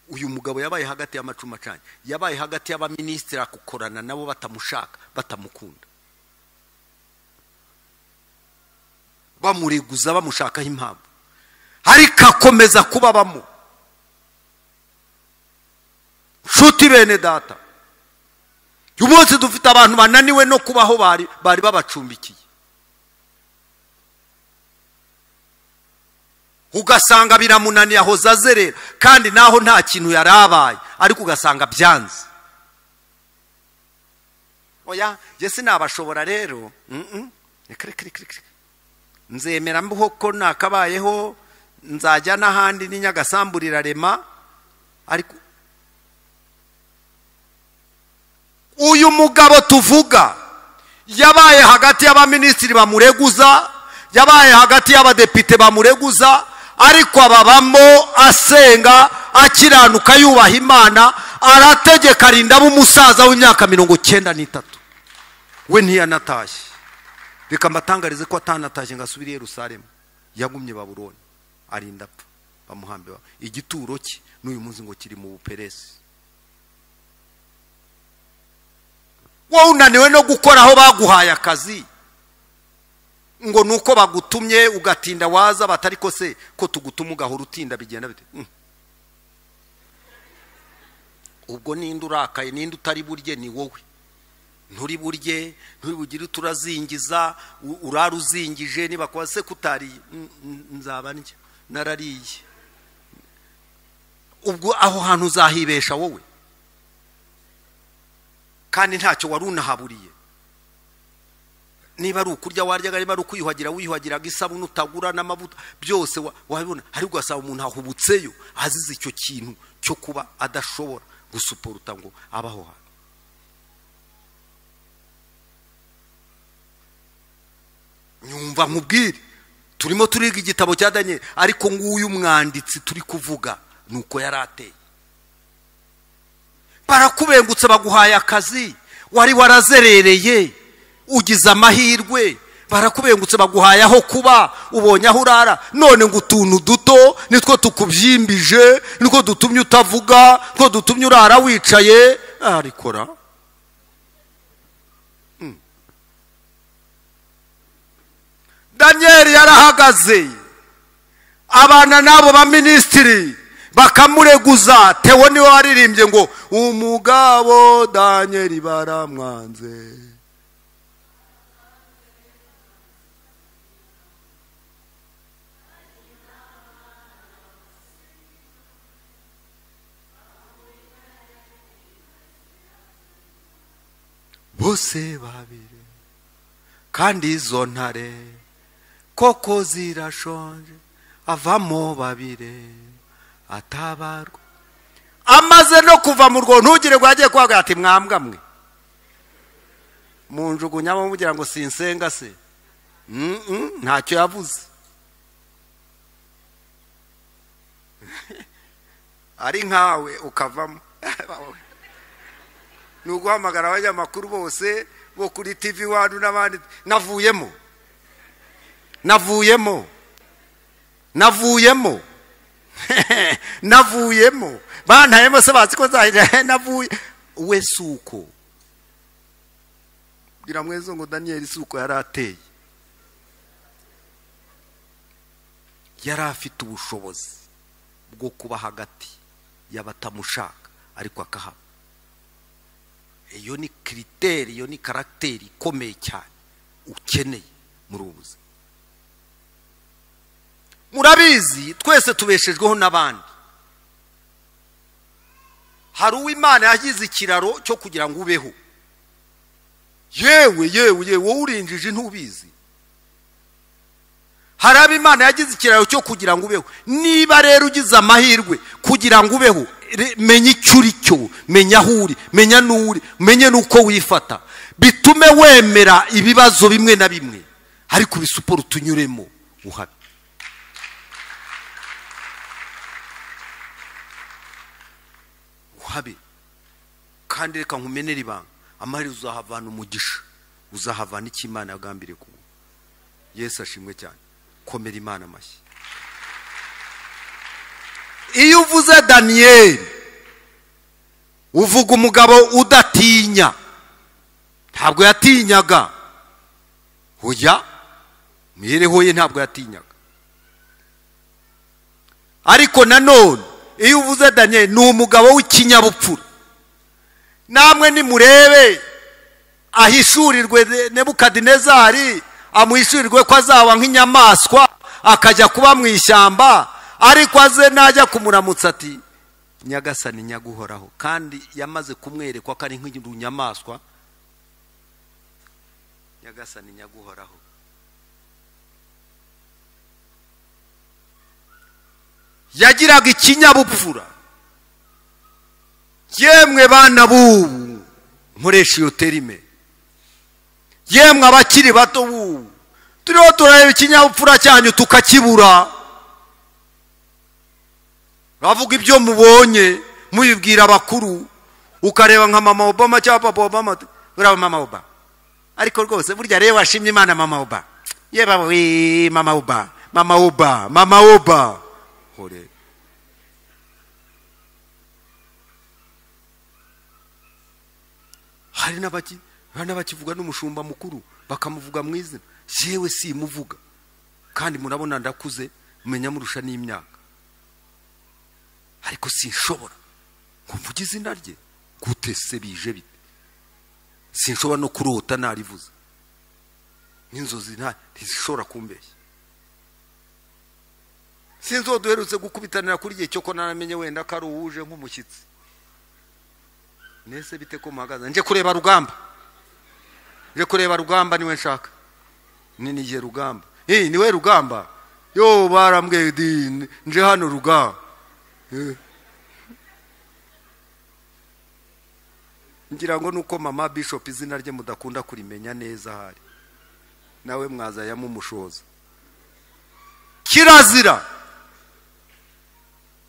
Uyu mugabo yabaye hagati y'amacuma acanye, yabaye hagati y'abaministiri akukorana nabo batamushaka, batamukunda, bamureguza, bamushakaho impamvu, ariko akomeza kubabamo. Nshuti bene data, uyu munsi dufite abantu bananiwe no kubaho bari babacumbikiye, ugasanga biramunaniye, ahoza azerera, kandi naho nta kintu yarabaye, ariko ugasanga byanze. Oya, jye sinabashobora rero, nzemera mbuho ko nakabayeho, nzajya n'ahandi ni Nyagasambu rirarema. Ariko uyu mugabo tuvuga Yabaye hagati y'abaminisitiri bamureguza, yabaye hagati y'abadepite bamureguza, ariko ababamo asenga akiranuka yubaha Imana, arategeka arinda umusaza w'imyaka 93. We ntiyanatashye. Reka mbatangarize ko atanatashye ngo asubire i Yerusalemu, yagumye Babuloni arinda apfa, bamuhambe. Igituro cye n'uyu munsi ngo kiri mu Buperesi. Wowe unaniwe no gukora aho baguhaye akazi, ngo nuko bagutumye ugatinda waza batari ko se ko tugutuma ugahora utinda bigenda bite? Ubwo ninde urakaye, ninde utari burye? Ni wowe. Nturi burye, nturi bugire turazingiza, uraruzingije niba kwa se kutariye nzaba ndya narariye. Ubwo aho hantu uzahibesha wowe, kandi ntacyo wari unahaburiye. Niba ari ukurya waryaga, niba ari ukwiyuhagira wiyuhagiraga, isabune utagura n'amavuta byose wabibona. Ariko ugasaba umuntu ahubutseyo azize icyo kintu cyo kuba adashobora gusuporuta ngo abaho hantu. Nyumva nkubwire, turimo turiga igitabo cya Daniel, ariko nguyu mwanditsi turi kuvuga nuko yarateye. Barakubengutse baguhaye akazi wari warazerereye, ugize amahirwe, barakubengutse baguhaye aho kuba, ubonye aho urara, none ngo utuntu duto nitwo tukubyimbije, nitwo dutumye utavuga, nitwo dutumye urara wicaye. Arikora Daniel yarahagaze, abana nabo ba minisitiri bakamureguza. Tewo niwe waririmbye ngo umugabo Daniel baramwanze. Bose babiri kandi izo ntare koko zirashonje, avamo babire atabarwa. Amaze no kuva mu rwo, ntugire ngo agiye kwaga ati mwambwa mwe munjugunyamo mugira ngo sinsenga se. Ntacyo yavuze. Ari nkawe ukavamo. Nuguhamagara abanyamakuru bose bo kuri TV wanu n'abandi, navuyemo navuyemo navuyemo navuyemo, bantayemo se bazi ko navuye. We suko bwira mwezo ngo Daniel suko yarateye, yari afite ubushobozi bwo kuba hagati y'abatamushaka ariko akahaba. Iyo ni critère, iyo ni caractère ikomeye cyane ukeneye muri ubu buzima. Murabizi twese tubeshejweho n'abandi. Hari uw'Imana yagize ikiraro cyo kugira ngo ubeho. Yewe yewe yewe, wowe urinjije ntubizi. Hari ab'Imana yagize ikiraro cyo kugira ngo ubeho. Niba rero ugize amahirwe kugira ngo ubeho, menya icyo uri cyo, menya aho uri, menya n'uri, menye n'uko wifata, bitume wemera ibibazo bimwe na bimwe, ariko ubisuporo tunyuremo uhabe. Uhabe. Kandi reka nkumenere ibanga, amahirwe uzahavana umugisha, uzahavana icyo Imana yagambiriye kuguha. Yesu ashimwe cyane. Komera Imana amashyi. Iyo uvuze Daniel uvuga umugabo udatinya. Ntabwo yatinyaga. Hoya mibereho ye ntabwo yatinyaga. Ariko nanone iyo uvuze Daniel ni umugabo w'ikinyabupfura. Namwe nimurebe ahishurirwe Nebukadinezari, amuhishurirwe ko azaba nk'inyamaswa akajya kuba mu ishyamba, ariko aze najya kumuramutsa ati Nyagasani nyaguhoraho, kandi yamaze kumwerekwa ko ari nk'inyamaswa. Nyagasani nyaguhoraho. Yagiraga ikinyabupfura. Yemwe bana bubu, nkoresha iyo terime, Yemwe abakiri bato bubu turiho turareba ikinyabupfura cyanyu tukakibura. Bavuga ibyo mubonye mubibwira abakuru, ukareba nka mama Obama cyangwa papa Obama, uraba mama Obama ariko rwose burya rero washimye Imana mama Obama, yeba we mama Obama, mama Obama, mama Obama. Hore hari n'abakivuga n'umushumba mukuru bakamuvuga mu izina. Jewe simuvuga kandi murabona ndakuze, menya murusha n'imyaka, ariko sinshobora ngo mvuge izina rye. Gute se bije bite? Sinshobora no kurota narivuze, n'inzozi ntizishobora kumbeshya. Sinzi uwo duherutse gukubitanira kuri igihe cyo ko naramenye wenda ko ari uwuje nk'umushyitsi. Nese bite ko muhagaze? Nje kureba Rugamba, nje kureba Rugamba, niwe nshaka. Niniye Rugamba, niwe Rugamba. Yo barambwiye di nje hano Rugamba. Ngira ngo nuko mama Bishop izina rye mudakunda kurimenya neza, hari nawe mwaza yamumushoza. Kirazira.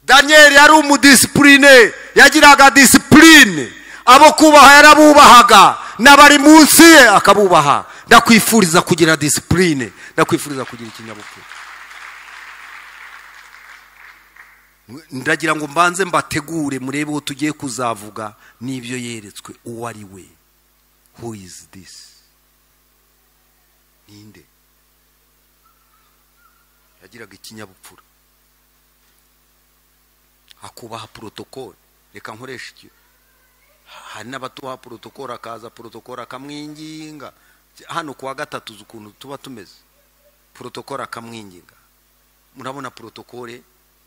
Daniel yari umudisipline, yagiraga disipline, abo kubaha yarabubahaga, n'abari munsi ye akabubaha. Ndakwifuriza kugira disipline, ndakwifuriza kugira ikinyabupfura. Ndagira ngo mbanze mbategure murebe uwo tugiye kuzavuga n'ibyo yeretswe, uwo ari we. Who is this? Ninde? Yagiraga ikinyabupfura, akubaha protocole. Reka nkoresha iki. Hari n'abatuha protocole, akaza protocole akamwinginga. Hano kuwa gatatu ukuntu tuba tumeze, protocole akamwinginga. Murabona protocole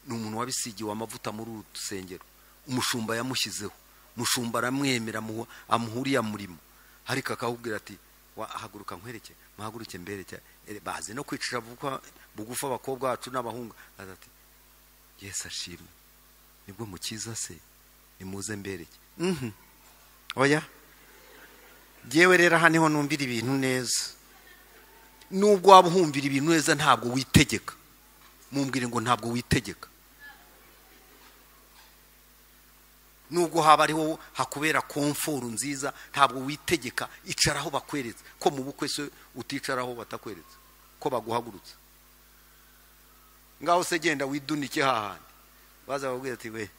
ni umuntu wabisigiwe amavuta muri uru rusengero, umushumba yamushyizeho, umushumba aramwemera amuhuriya murimo, ariko akakubwira ati haguruka nkwereke, muhaguruke mbereke. Bazi no kwicisha bugufi abakobwa bacu n'abahungu. Ati Yesu ashimwe, nibwo mukiza se, nimuze mbereke. Oya jewe rero aha niho numvira ibintu neza. Nubwo waba uhumvira ibintu neza ntabwo witegeka. Mumbwire ngo ntabwo witegeka. Nubwo haba ariho hakubera komfort nziza, ntabwo witegeka. Icaraho bakweretse. Ko mu bukwe se uticaraho batakweretse, ko baguhagurutse. Ngaho se genda widunike hahandi, baza bakubwira ati we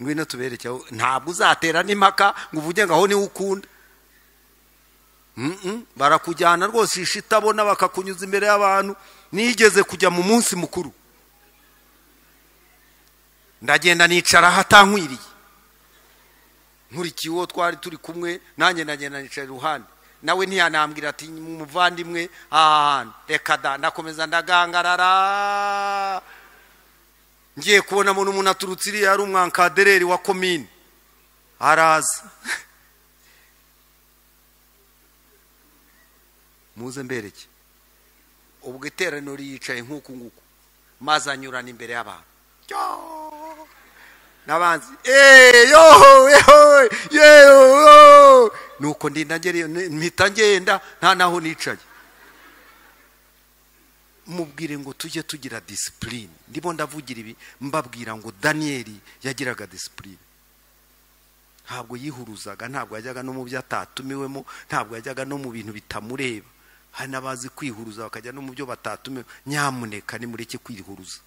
ngwino tubereke. Ntabwo uzatera n'impaka ngo uvuge ngo aho niwe ukunda. Barakujyana rwose ishitabona, bakakunyuza imbere y'abantu. Nigeze kujya mu munsi mukuru, ndagenda nicara hatankwiriye, nkurikiye uwo twari turi kumwe, nanjye ndagenda nicara iruhande, nawe ntiyanambwira ati muvandimwe ahantu reka da. Ndakomeza ndagangarara, ngiye kubona umuntu aturutse iriya, ari umwankadereri wa komine, araza. Muze mbereke. Ubwo iteraniro yicaye nk'uku nguku, maze anyurana imbere y'abantu n'abanzi, yo yo. Nuko ndinda ngeriyo, mpita ngenda nta naho nicaye. Mubwire ngo tujye tugira discipline. Ndimo ndavugira ibi mbabwira ngo Daniel yagiraga discipline. Ntabwo yihuruzaga, ntabwo yajyaga no mu byo atatumiwemo, ntabwo yajyaga no mu bintu bitamureba. Hari n'abazi kwihuruza bakajya no mu byo batatumiwe. Nyamuneka nimureke kwihuruza.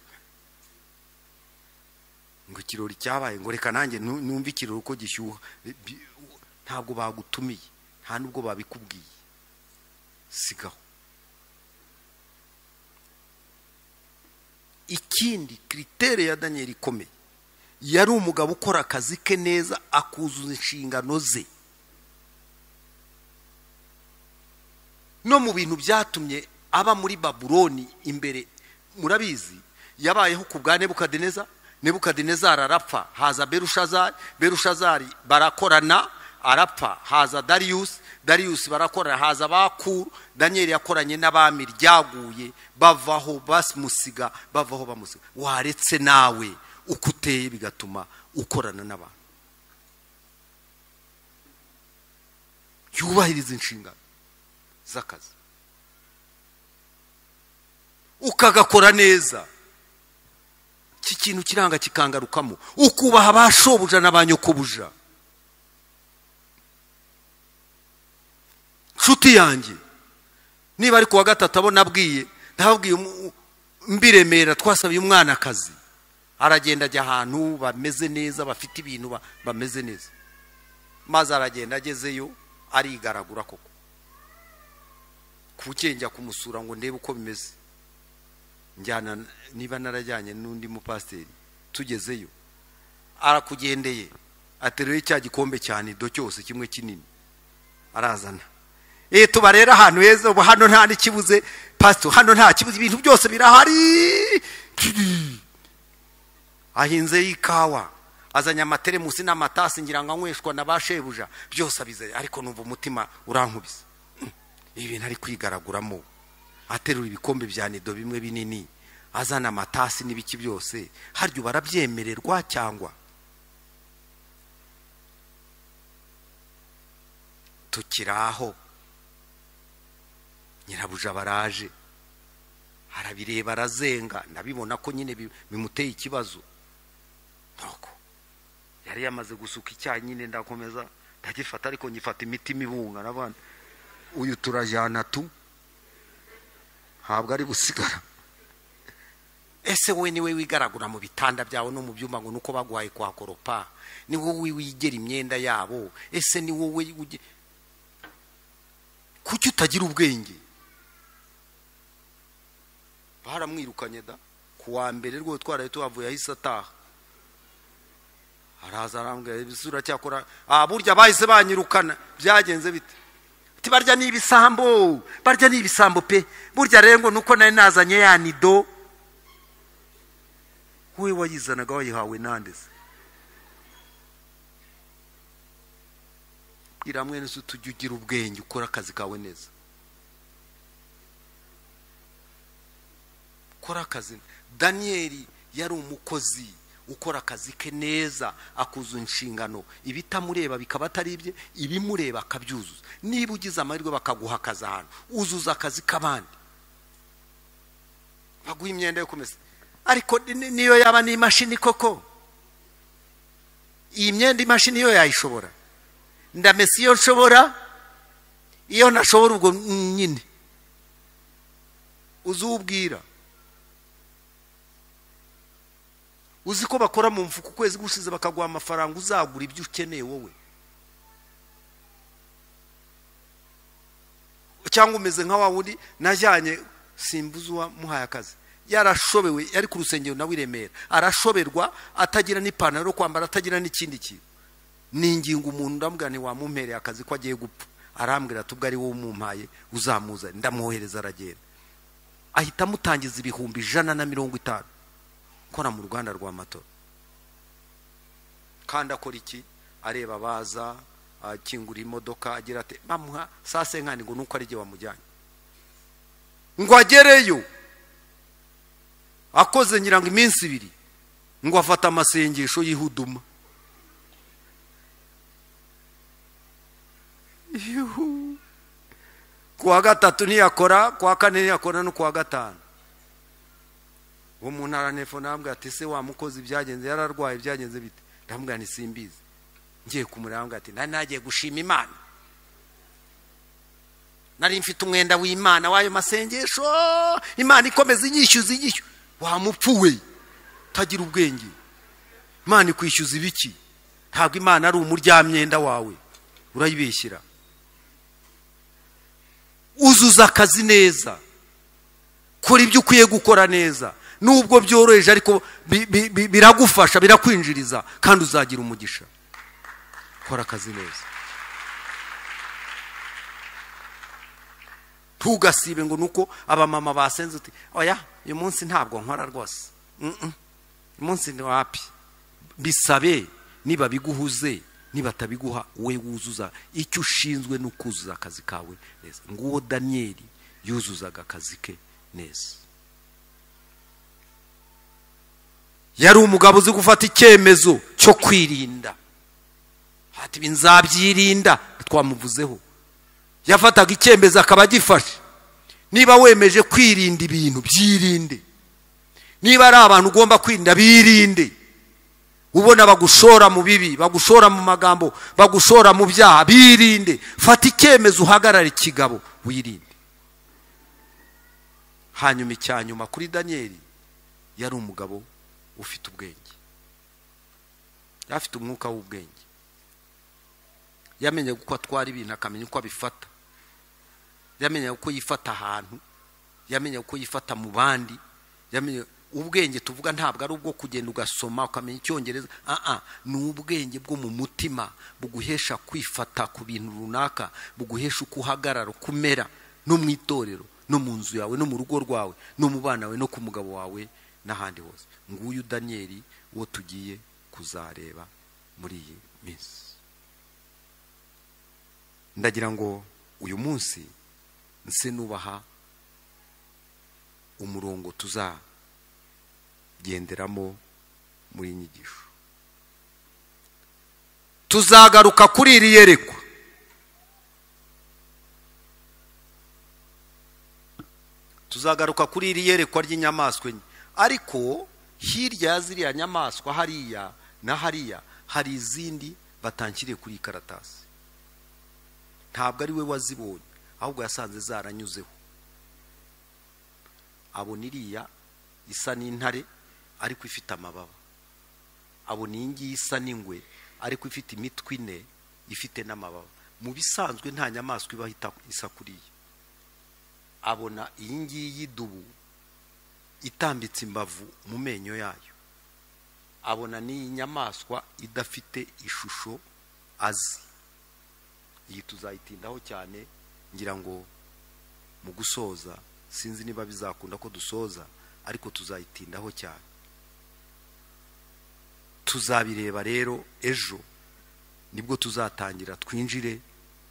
Ngo ikirori cyabaye, ngo reka nanjye numve ikirori uko gishyuha. Ntabwo bagutumiye, nta nubwo babikubwiye, sigaho. Ikindi kritere ya Daniel ikomeye, yari umugabo ukora akazi ke neza, akuzuza inshingano ze. No mu bintu byatumye aba muri Babuloni imbere, murabizi yabayeho ku bwa Nebukadineza. Nebukadinezari arapfa, haza Berushazari, Berushazari barakorana arapfa, haza Darius, Darius barakorana, haza Bakuru. Daniel yakoranye n'abami ryaguye, bavaho bamusiga, bavaho bamusiga. Waretse nawe uko uteye bigatuma ukorana n'abantu. Yubahiriza inshingano. z'akazi ukagakora neza. Iki kintu kiranga kikangarukamo, ukubaha ba shobuja na ba nyokobuja. Nshuti yanjye, niba ari kuwa gatatu abo nabwiye, ndababwiye mbiremera twasabiye umwana akazi, aragenda ajya ahantu bameze neza, bafite ibintu bameze neza, maze aragenda agezeyo arigaragura koko. Kukenjya kumusura ngo ndebe uko bimeze, njyana niba narajyanye n'undi mupasiteri, tugezeyo arakugendeye ateruye cya gikombe cya nido cyose kimwe kinini arazana. Tuba rero ahantu heza, ubu hano nta n'ikibuze pastor, hano nta kibuze, ibintu byose birahari. Ahinze ikawa, azanye amateremusi n'amatasi ngira ngo anyweshwa na ba shebuja, byose abize, ariko numva umutima urankubise. Ibintu ari kwigaraguramo, aterura ibikombe bya nido bimwe binini, azana amatasi n'ibiki byose, haryo barabyemererwa cyangwa tukiraho. Nyirabuja baraje, arabireba arazenga, ndabibona ko nyine bimuteye ikibazo. Nuko yari yamaze gusuka icyayi nyine, ndakomeza ndagifata, ariko nyifata imitima ibunga n'abana, uyu turajyana tu, ntabwo ari busigara. Ese wowe niwe wigaragura mu bitanda byawe no mu byumba ngo nuko baguhaye kwakoropa? Ni wowe wigera imyenda yabo? Ese ni wowe kuki utagira ubwenge? Baramwirukanye da kuwa mbere rwo twaraye tuhavuye, ahise ataha araza arambwira ibisura cyakora, burya bahise banyirukana, byagenze bite? Ati barya ni ibisambo, barya ni ibisambo pe, burya rero ngo nuko nari nazanye ya nido. Wowe wayizanaga wayihawe nande se? Gira mwene se tujye ugira ubwenge, ukora akazi kawe neza. Kora akazi. Danieli yari umukozi ukora akazi ke neza, akuzuza inshingano, ibitamureba bikaba atari ibye, ibimureba akabyuzuza. Niba ugize amahirwe bakaguha akazi ahantu, uzuza akazi k'abandi, baguha imyenda yo kumesa. Ariko niyo yaba ni imashini koko, iyi myenda imashini yo yayishobora? Ndamesa iyo nshobora, iyo ntashobora ubwo nyine uzubwira. Uzi ko bakora mu mfuko ukwezi gushize bakaguha amafaranga uzagura ibyo ukeneye wowe? Cyangwa umeze nka wa wundi najyanye simbuzi muhaye akazi, yarashobewe, yari ku rusengero nawe i Remera, arashoberwa, atagira n'ipantaro yo kwambara, atagira n'ikindi kintu. Ninginga umuntu ndamubwira nti wamumpereye akazi ko agiye gupfa, arambwira ati ubwo ari wowe umumpaye uzamuzane, ndamwohereza aragenda, ahita amutangiza 150,000 kora mu ruganda rwa matora. Kandi akora iki? Areba baza, akingura imodoka, agira ati bamuha saa senkani ngo nuko ari jye wamujyanye, ngo agereyo akoze ngira ngo iminsi ibiri, ngo afata amasengesho y'ihuduma. Yuhu. Kuwa gatatu ntiyakora, kuwa kane ntiyakora, no kuwa gatanu. Uwo muntu aranefona arambwira ati se wa mukozi byagenze, yararwaye byagenze bite? Ndamubwira nti simbizi. Ngiye kumureba ati nari nagiye gushima Imana, nari mfite umwenda w'Imana w'ayo masengesho, Imana ikomeza inyishyuza inyishyuza. Wa mupfu we utagira ubwenge, Imana ikwishyuza ibiki? Ntabwo Imana ari umuryamyenda wawe, urayibeshyira. Uzuza akazi neza, kora ibyo ukwiye gukora neza, nubwo byoroheje ariko biragufasha, birakwinjiriza, kandi uzagira umugisha. Kora akazi neza, ntugasibe ngo nuko abamama basenze uti oya uyu munsi ntabwo nkora rwose, uyu munsi ni wapi. Bisabe, niba biguhuze, niba atabiguha we wuzuza icyo ushinzwe, no kuzuza akazi kawe neza. Nguwo Danieli yuzuzaga akazi ke neza. Yari umugabo uzi gufata icyemezo cyo kwirinda, ati nzabyirinda, twamuvuzeho. Yafataga icyemezo akaba agifashe. Niba wemeje kwirinda ibintu, byirinde. Niba ari abantu ugomba kwirinda, birinde. Ubona bagushora mu bibi, bagushora mu magambo, bagushora mu byaha, birinde. Fata icyemezo uhagarare ikigabo, wirinde. Hanyuma icyanyuma kuri Daniyeli, yari umugabo ufite ubwenge, afite umwuka w'ubwenge. Yamenye uko atwara ibintu, akamenya uko abifata. Yamenye uko yifata ahantu, yamenye uko yifata mu bandi. Yamenye ubwenge tuvuga ntabwo ari ubwo kugenda ugasoma ukamenya icyongereza, ni ubwenge bwo mu mutima buguhesha kwifata ku bintu runaka, buguhesha uko uhagarara, uko umera no mu itorero, no mu nzu yawe, no mu rugo rwawe, no mu bana bawe, no ku mugabo wawe n'ahandi hose. Nguyu Daniyeli uwo tugiye kuzareba muri iyi minsi. Ndagira ngo uyu munsi nse nubaha umurongo tuzagenderamo muri inyigisho. Tuzagaruka kuri iri yerekwa. Tuzagaruka kuri iri yerekwa ry'inyamaswa enye. Ariko hirya ya ziriya nyamaswa hariya na hariya hari izindi batankiriye kuri ikaratasi. Ntabwo ari we wazibonye, ahubwo yasanze zaranyuzeho. Abona iriya isa n'intare ariko ifite amababa. Abona iyi ngiyi isa n'ingwe ariko ifite imitwe ine, ifite n'amababa. Mu bisanzwe nta nyamaswa ibaho isa kuriya. Abona iyi ngiyi y'idubu itambitse imbavu mu menyo yayo. Abona n'iyi nyamaswa idafite ishusho azi. Iyi tuzayitindaho cyane, ngira ngo mu gusoza, sinzi niba bizakunda ko dusoza, ariko tuzayitindaho cyane. Tuzabireba rero ejo, nibwo tuzatangira twinjire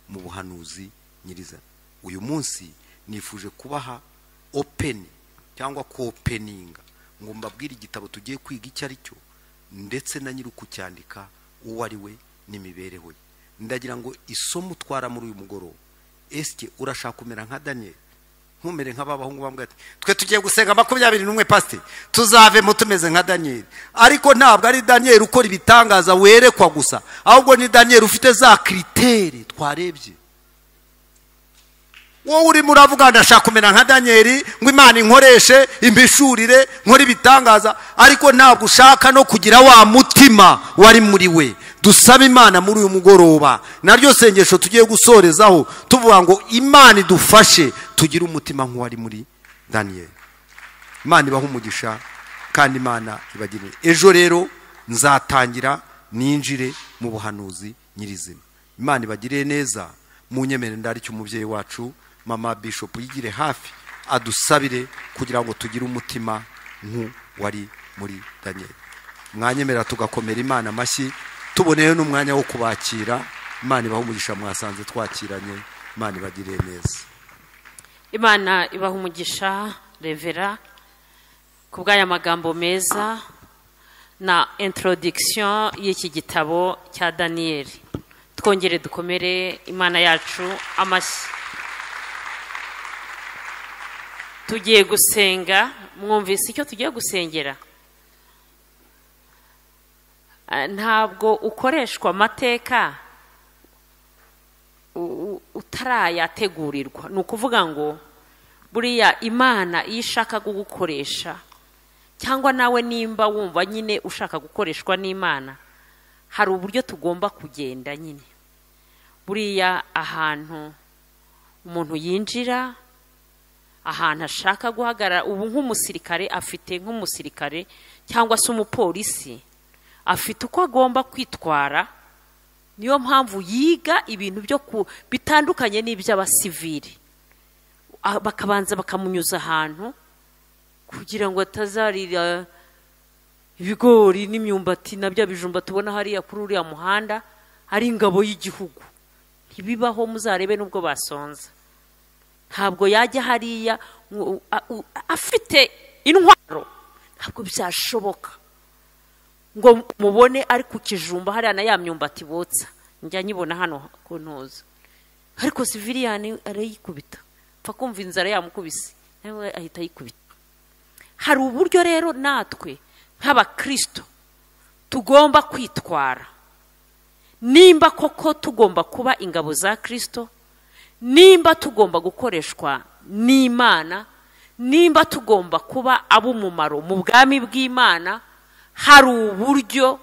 mu buhanuzi nyirizina. Uyu munsi nifuje kubaha open cyangwa kopeninga, ngo mbabwire igitabo tugiye kwiga icyo ari cyo, ndetse na nyiri kucyandika uwo ari we n'imibereho ye. Ndagira ngo isomo utwara muri uyu mugoroba, eske urashaka kumera nka Daniel? Nkumere nk'abahungu bambwira ati twe tugiye gusenga 21 pastor, tuzavemo tumeze nka Daniel. Ariko ntabwo ari Daniel ukora ibitangaza werekwa gusa, ahubwo ni Daniel ufite za criteri twarebye. Wowe urimo uravuga ndashaka kumera nka Daniel, ngo Imana inkoreshe, imbishurire, nkore ibitangaza, ariko ntabwo ushaka no kugira wa mutima wari muri we. Dusaba Imana muri uyu mugoroba, naryo sengesho tugiye gusorezaho tuvuga ngo Imana idufashe tugire umutima nk'uwari muri Daniel. Imana ibahe umugisha kandi Imana ibagirire. Ejo rero nzatangira ninjire mu buhanuzi nyirizina. Imana ibagirire neza. Munyemere ndaricyo umubyeyi wacu mama Bishop yigire hafi adusabire kugira ngo tugire umutima nk'uwari muri Daniel. Mwanyemera tugakomera Imana amashyi, tuboneyeho n'umwanya wo kubakira. Imana ibahe umugisha, mwasanze twakiranye. Imana ibagirire neza. Imana ibahe umugisha Revera kubw'aya magambo meza na introduction y'iki gitabo cya Daniel. Twongere dukomere Imana yacu amashyi. Tugiye gusenga, mwumvise icyo tugiye gusengera. Ntabwo ukoreshwa amateka utarayategurirwa. Ni ukuvuga ngo buriya Imana iyo ishaka kugukoresha, cyangwa nawe nimba wumva nyine ushaka gukoreshwa n'Imana, hari uburyo tugomba kugenda nyine. Buriya ahantu umuntu yinjira, ahantu ashaka guhagarara, ubu nk'umusirikare afite nk'umusirikare cyangwa se umupolisi afite uko agomba kwitwara. Niyo mpamvu yiga ibintu byo bitandukanye n'iby'abasivili, bakabanza bakamunyuza ahantu kugira ngo atazarira ibigori n'imyumbati na bya bijumba tubona hariya kuri uriya muhanda ari ingabo y'igihugu. Ntibibaho, muzarebe nubwo basonza. Ntabwo yajya hariya afite intwaro, ntabwo byashoboka ngo mubone ari ku kijumba hariya na ya myumbati botsa. Njya nyibona hano ku ntuza. Ariko civilian arayikubita, pfa kumva inzara yamukubise nawe ahita ayikubita. Hari uburyo rero natwe nk'abakristo tugomba kwitwara nimba koko tugomba kuba ingabo za Kristo, nimba tugomba gukoreshwa n'Imana, nimba tugomba kuba ab'umumaro mu bwami bw'Imana. Hari uburyo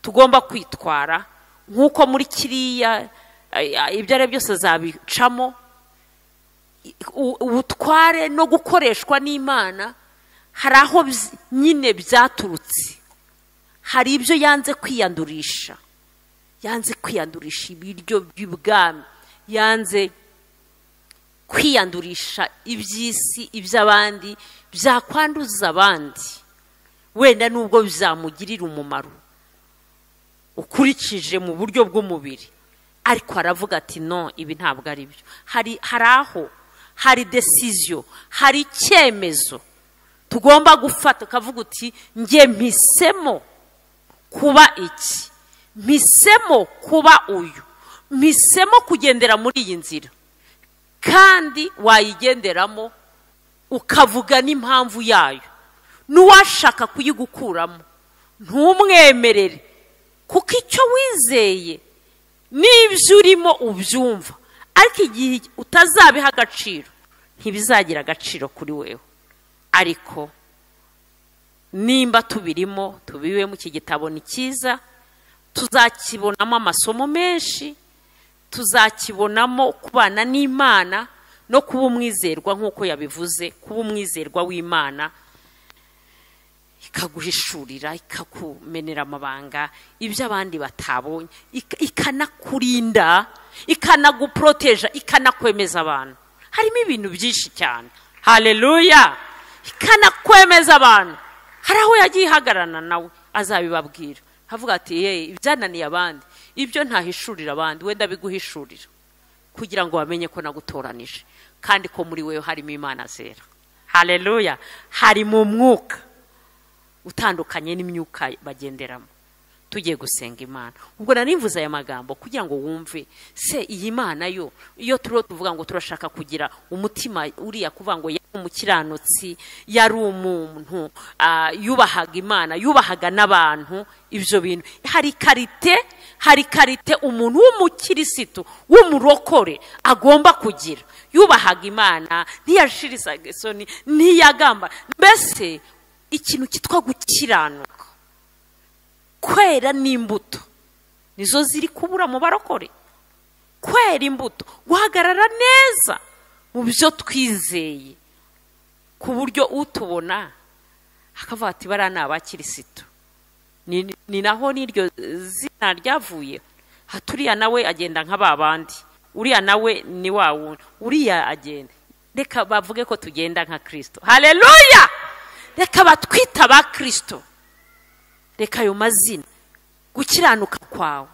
tugomba kwitwara nk'uko muri kiriya ibyo ari byose zabicamo ubutware no gukoreshwa n'Imana. Hari aho nyine byaturutse, hari ibyo yanze kwiyandurisha, yanze kwiyandurisha ibiryo by'ubwami, yanze kwiyandurisha iby'isi, iby'abandi byakwanduza abandi, wenda nubwo bizamugirira umumaro ukurikije mu buryo bw'umubiri, ariko aravuga ati no, ibi ntabwo ari byo. Hari aho hari decision, hari icyemezo tugomba gufata, ukavuga uti nge mpisemo kuba iki, mpisemo kuba uyu, mpisemo kugendera muri iyi nzira. Kandi wayigenderamo ukavuga n'impamvu yayo, n'uwashaka kuyigukuramo ntumwemerere, kuko icyo wizeye n'ibyo urimo ubyumva, ariko igihe utazabiha agaciro ntibizagira agaciro kuri wewe. Ariko nimba tubirimo, tubiwemo, iki gitabo ni cyiza, tuzakibonamo amasomo menshi, tuzakibonamo kubana n'Imana no kuba umwizerwa nk'uko yabivuze, kuba umwizerwa w'Imana, ikaguhishurira, ikakumenera amabanga, ibyo abandi batabonye, ikanakurinda, ikanaguproteja, ikanakwemeza abantu. Harimo ibintu byinshi cyane. Haleluya! Ikanakwemeza abantu. Hari aho yagiye ihagararana nawe azabibabwira, avuga ati ye, ibyananiye abandi, ibyo ntahishurira abandi, wenda biguhishurira kugira ngo bamenye ko nagutoranije, kandi ko muri wewe harimo Imana zera. Haleluya! Hari mu mwuka utandukanye n'imyuka bagenderamo. Tugiye gusenga Imana. Ubwo narimvuze aya magambo kugira ngo wumve se iyi Mana yo, iyo turiho tuvuga ngo turashaka kugira umutima uriya, kuvuga ngo yari umukiranutsi, yari umuntu yubahaga Imana, yubahaga n'abantu, ibyo bintu hari karite, hari karite umuntu w'umukirisitu w'umurokore agomba kugira. Yubahaga Imana, ntiyashirizaga isoni, ntiyagamba, mbese ikintu cyitwa gukiranuka, kwera n'imbuto nizo ziri kubura mu barokore. Kwera imbuto, guhagarara neza mu byo twizeye, ku buryo utubona akavuga ati bariya ni abakirisitu. Ni naho n'iryo zina ryavuye. Haturiya nawe agenda nka ba bandi, uriya nawe ni wa wundi, uriya agenda. Reka bavuge ko tugenda nka Kristo. Haleluya! Reka batwita ba Kristo. Reka ayo mazina, gukiranuka kwawe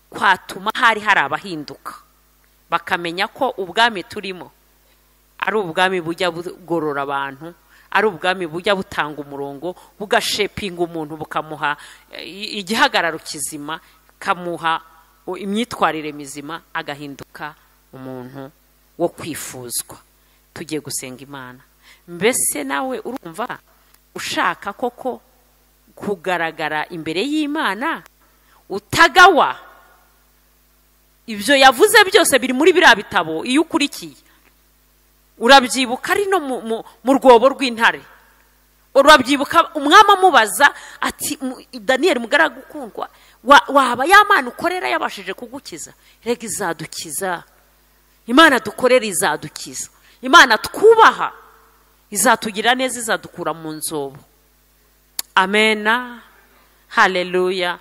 kwatuma hari abahinduka, bakamenya ko ubwami turimo ari ubwami bujya bugorora abantu, ari ubwami bujya butanga umurongo, bugashepinga umuntu, bukamuha igihagararo kizima, kamuha imyitwarire mizima, agahinduka umuntu wo kwifuzwa. Tugiye gusenga Imana. Mbese nawe urumva ushaka koko kugaragara imbere y'Imana utagawa? Ibyo yavuze byose biri muri biriya bitabo, iyo ukurikiye urabyibuka ari no mu rwobo rw'intare. Urabyibuka umwami amubaza ati Daniel mugaragu ukundwa, waba ya Mana ukorera yabashije kugukiza? Rega izadukiza. Imana dukorera izadukiza. Imana twubaha izatugira neza, izadukura mu nzobo. Amena. Haleluya.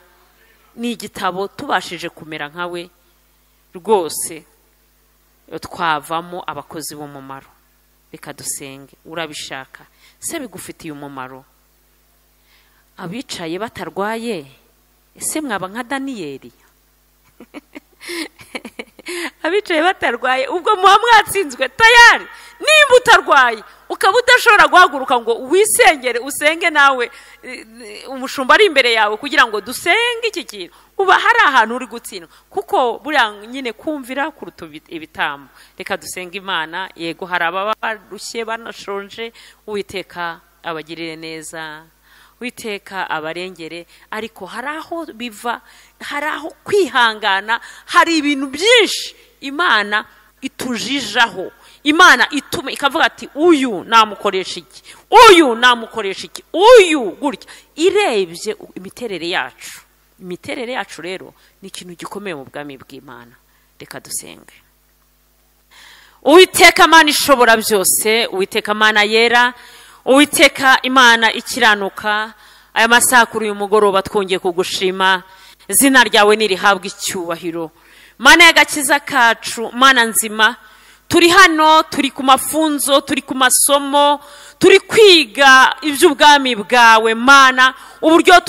Ni igitabo tubashije kumera nkawe rwose twavamo abakozi b'umumaro. Reka dusenge. Urabishaka se bigufitiye umumaro? Abicaye batarwaye, ese mwaba nka Daniyeli? Abicaye batarwaye ubwo muba mwatsinzwe tayari. Nimba utarwaye ukaba udashobora guhaguruka ngo wisengere, usenge nawe umushumba ari imbere yawe kugira ngo dusenge iki kintu, uba hari ahantu uri gutsindwa, kuko buriya nyine kumvira kuruta ibitambo. Reka dusenge Imana. Yego hari ababa barushye banashonje, Uwiteka abagirire neza, Uwiteka abarengere, ariko hari aho biva, hari aho kwihangana, hari ibintu byinshi Imana itujijaho. Imana ituma ikavuga ati uyu namukoresha iki, uyu namukoresha iki, uyu gutya. Irebye imiterere yacu, imiterere yacu rero ni ikintu gikomeye mu bwami bw'Imana. Reka dusenge. Uwiteka Mana ishobora byose, Uwiteka Mana yera, Uwiteka Imana ikiranuka, aya masaha kuri uyu mugoroba twongeye kugushima, izina ryawe nirihabwe icyubahiro. Mana y'agakiza kacu, Mana nzima, turi hano, turi ku mafunzo, turi ku masomo, turi kwiga iby'ubwami bwawe Mana, uburyo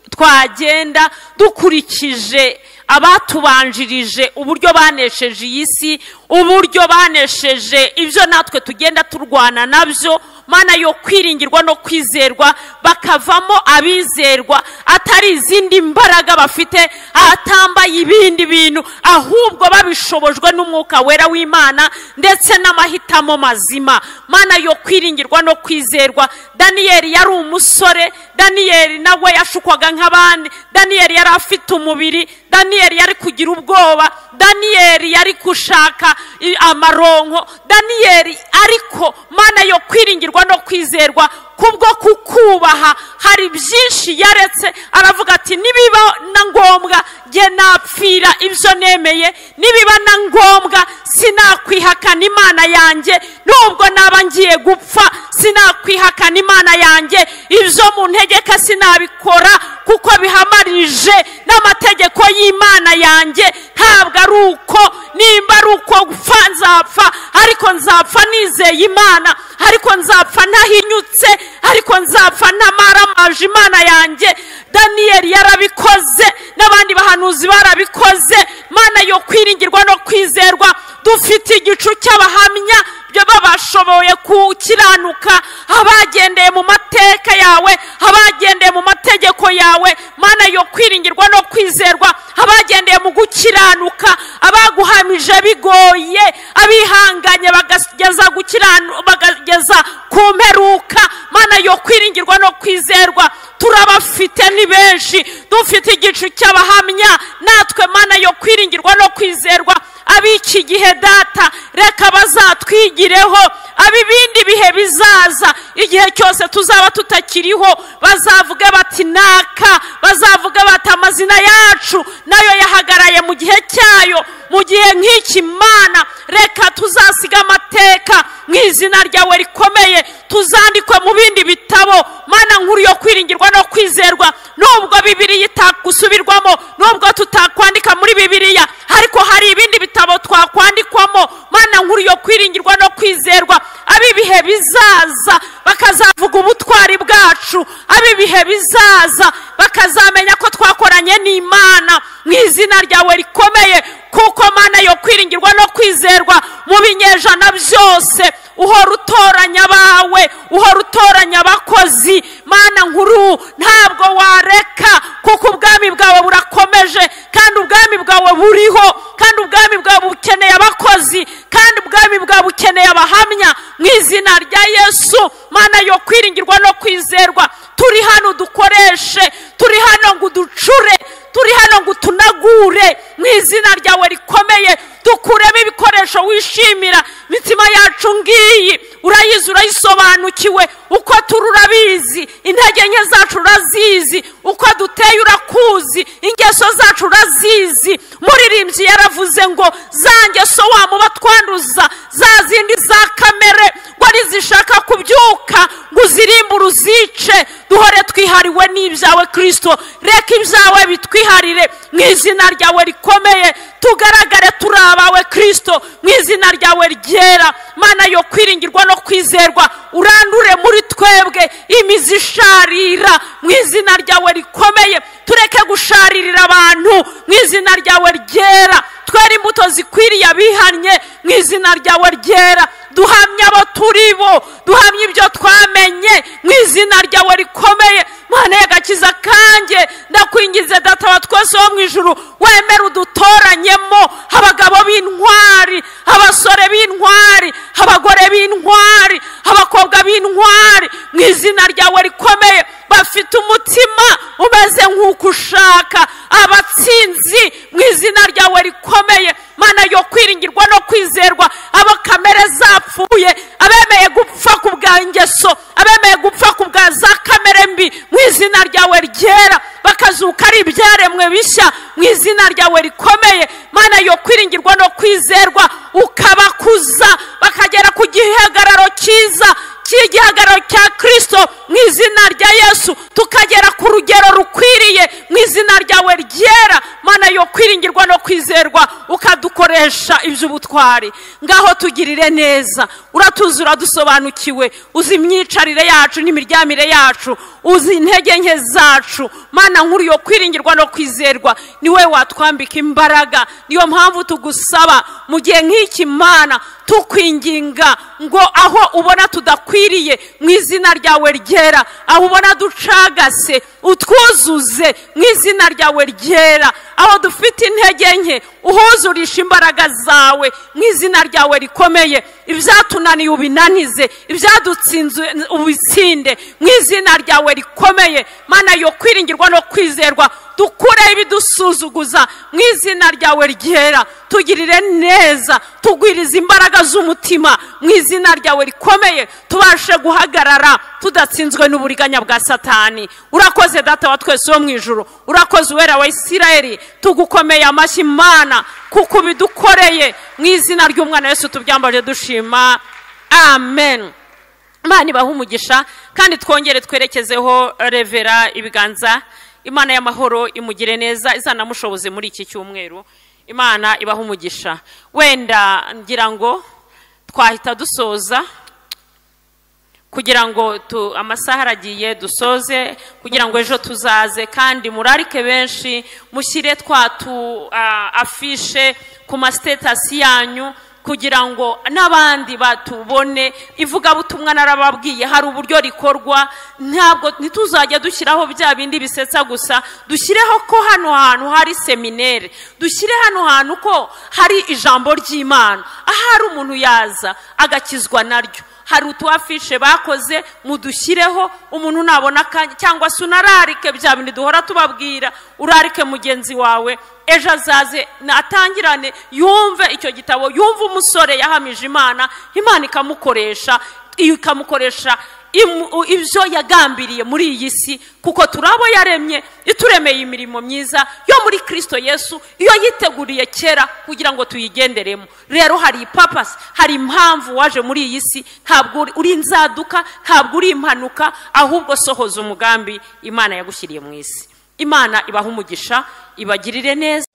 twagenda dukurikije abatubanjirije, uburyo banesheje iyi si, uburyo banesheje ibyo natwe tugenda turwana nabyo. Mana yo kwiringirwa no kwizerwa, bakavamo abizerwa, atari izindi mbaraga bafite, atambaye ibindi bintu, ahubwo babishobojwe n'umwuka wera w'Imana ndetse n'amahitamo mazima. Mana yo kwiringirwa no kwizerwa, Daniyeli yari umusore, Daniyeli nawe yashukwaga nk'abandi, Daniyeli yari afite umubiri, Daniyeli yari kugira ubwoba, Daniyeli yari gushaka amaronko, Daniyeli ariko Mana yo kwiringirwa no kwizerwa, kubwo kukubaha hari byinshi yaretse, aravuga ati nibiba na ngombwa jye napfira ibyo nemeye, nibiba na ngombwa sinakwihakana Imana yanjye, nubwo naba ngiye gupfa sinakwihakana Imana yanjye, ibyo mu ntegeka sinabikora kuko bihamarije n'amategeko y'Imana yanjye. Ntabwo ari uko, nimba ari uko gupfa nzapfa, ariko nzapfa nizeye Imana, ariko nzapfa ntahinyutse, ariko nzapfa ntamaramaje Imana yanjye. Daniyeli yarabikoze, n'abandi bahanuzi barabikoze. Mana yo kwiringirwa no kwizerwa, dufite igicu cy'abahamya byo babashoboye gukiranuka, abagendeye mu mateka yawe, abagendeye mu mategeko yawe. Mana yo kwiringirwa no kwizerwa, abagendeye mu gukiranuka, abaguhamije bigoye, abihanganye bagageza gukiranuka, bagageza ku mperuka. Mana yo kwiringirwa no kwizerwa, turabafite ni benshi, dufite igicu cy'abahamya natwe. Mana yo kwiringirwa no kwizerwa, ab'iki gihe data reka bazatwigireho, ab'ibindi bihe bizaza, igihe cyose tuzaba tutakiriho bazavuga bati naka, bazavuga bati amazina yacu nayo yahagaraye mu gihe cyayo, mu gihe nk'iki. Mana reka tuzasiga amateka mu izina ryawe rikomeye, tuzandikwe mu bindi bitabo. Mana nkuru yo kwiringirwa no kwizerwa, nubwo Bibiliya itagusubirwamo, nubwo tutakwandika muri Bibiliya, ariko hari ibindi bitabo twakwandikwamo. Mana nkuru yo kwiringirwa no kwizerwa, abibihe bizaza bakazavuga ubutwari bwacu, abibihe bizaza bakazamenya ko twakoranye n'Imana mu izina ryawe rikomeye. Kuko Mana yo kwiringirwa no kwizerwa, mu binyejana byose uhora utoranya abawe, uhora utoranya abakozi. Mana nkuru ntabwo wareka, kuko ubwami bwawe burakomeje, kandi ubwami bwawe buriho, kandi ubwami bwawe bukeneye abakozi, kandi ubwami bwawe bukeneye abahamya mu izina rya Yesu. Mana yo kwiringirwa no kwizerwa, turi hano dukoreshe, turi hano ngo uducure, turi hano ngo utunagure mu izina ryawe rikomeye, dukuremo ibikoresho wishimira. Imitima yacu ngiyi urayizi, urayisobanukiwe, uko turi urabizi, intege nke zacu urazizi, uko duteye urakuzi, ingeso zacu urazizi. Muririmbyi yaravuze ngo za ngeso wa muba twanduza, za zindi za kamere ngo nizishaka kubyuka ngo uzirimbure uzice, duhore twihariwe n'ibyawe Kristo. Reka ibyawe bitwiharire mu izina ryawe rikomeye, tugaragare turi abawe Kristo mu izina ryawe ryera. Mana yo kwiringirwa no kwizerwa, urandure muri twebwe imizi isharira mu izina ryawe rikomeye, tureke gusharirira abantu mu izina ryawe ryera, twere imbuto zikwiriye abihannye mu izina ryawe ryera, Duhamye abo turi bo, duhamye ibyo twamenye mu izina ryawe rikomeye. Mana y'agakiza kanjye, ndakwingize Data wa twese wo mu ijuru, wemere udutoranyemo abagabo b'intwari, abasore b'intwari, abagore b'intwari, abakobwa b'intwari mu izina ryawe rikomeye, bafite umutima umeze nk'uko ushaka, abatsinzi mu izina ryawe rikomeye. Mana yo kwiringirwa no kwizerwa, abo kamere zapfuye, abemeye gupfa ku bwa ngeso, abemeye gupfa ku bwa za kamere mbi mu izina ryawe ryera, bakazuka ari ibyaremwe bishya mu izina ryawe rikomeye. Mana yo kwiringirwa no kwizerwa, ukabakuza bakagera ku gihagararo cyiza cy'igihagararo cya Kristo mu izina rya Yesu, tukagera ku rugero rukwiriye mu izina ryawe ryera. Mana yo kwiringirwa no kwizerwa, ukadukoresha iby'ubutwari. Ngaho tugirire neza, uratuzi, uradusobanukiwe, uzi imyicarire yacu n'imiryamire yacu, uzi intege nke zacu. Mana nkuru yo kwiringirwa no kwizerwa, niwe watwambika imbaraga. Niyo mpamvu tugusaba mu gihe nk'iki Mana, tukwinginga ngo aho ubona tudakwiriye mu izina ryawe ryera, aho ubona ducagase utwuzuze mu izina ryawe ryera, aho dufite intege nke uhuzurisha imbaraga zawe mu izina ryawe rikomeye. Ibyatunaniye ubinanize, ibyadutsinze ubitsinde mu izina ryawe rikomeye. Mana yo kwiringirwa no kwizerwa, dukure ibidusuzuguza mu izina ryawe ryera. Tugirire neza, tugwirize imbaraga z'umutima mu izina ryawe rikomeye, tubashe guhagarara tudatsinzwe n'uburiganya bwa Satani. Urakoze Data wa twese wo mu ijuru, urakoze Uwera wa Isirayeli, tugukomeye amashyi Mana kuko bidukoreye mu izina ry'umwana Yesu tubyambaje dushima, amen. Imana ibahe umugisha, kandi twongere twerekezeho revera ibiganza. Imana y'amahoro imugire neza, izanamushoboze muri iki cyumweru. Imana ibahe umugisha. Wenda ngira ngo twahita dusoza kugira ngo amasaha aragiye, dusoze kugira ngo ejo tuzaze, kandi murarike benshi, mushyire twa tu afishe ku ma status yanyu kugira ngo n'abandi batubone. Ivugabutumwa narababwiye hari uburyo rikorwa, ntabwo ntituzajya dushyiraho bya bindi bisetsa gusa, dushyireho ko hano hantu hari seminere, dushyire hano hantu ko hari ijambo ry'Imana, ahari umuntu yaza agakizwa naryo. Hari utuafishe bakoze, mudushyireho, umuntu nabona akanya, cyangwa se unararike bya bindi duhora tubabwira, urarike mugenzi wawe ejo azaze atangirane, yumve icyo gitabo, yumve umusore yahamije Imana, Imana ikamukoresha, ikamukoresha ibyo yagambiriye muri iyi si, kuko turabo yaremye, ituremeye imirimo myiza yo muri Kristo Yesu, iyo yiteguriye kera kugira ngo tuyigenderemo. Rero hari purpose, hari impamvu waje muri iyi si, ntabwo uri inzaduka, ntabwo uri impanuka, ahubwo sohoza umugambi Imana yagushyiriye mu isi. Imana ibahe umugisha, ibagirire neza.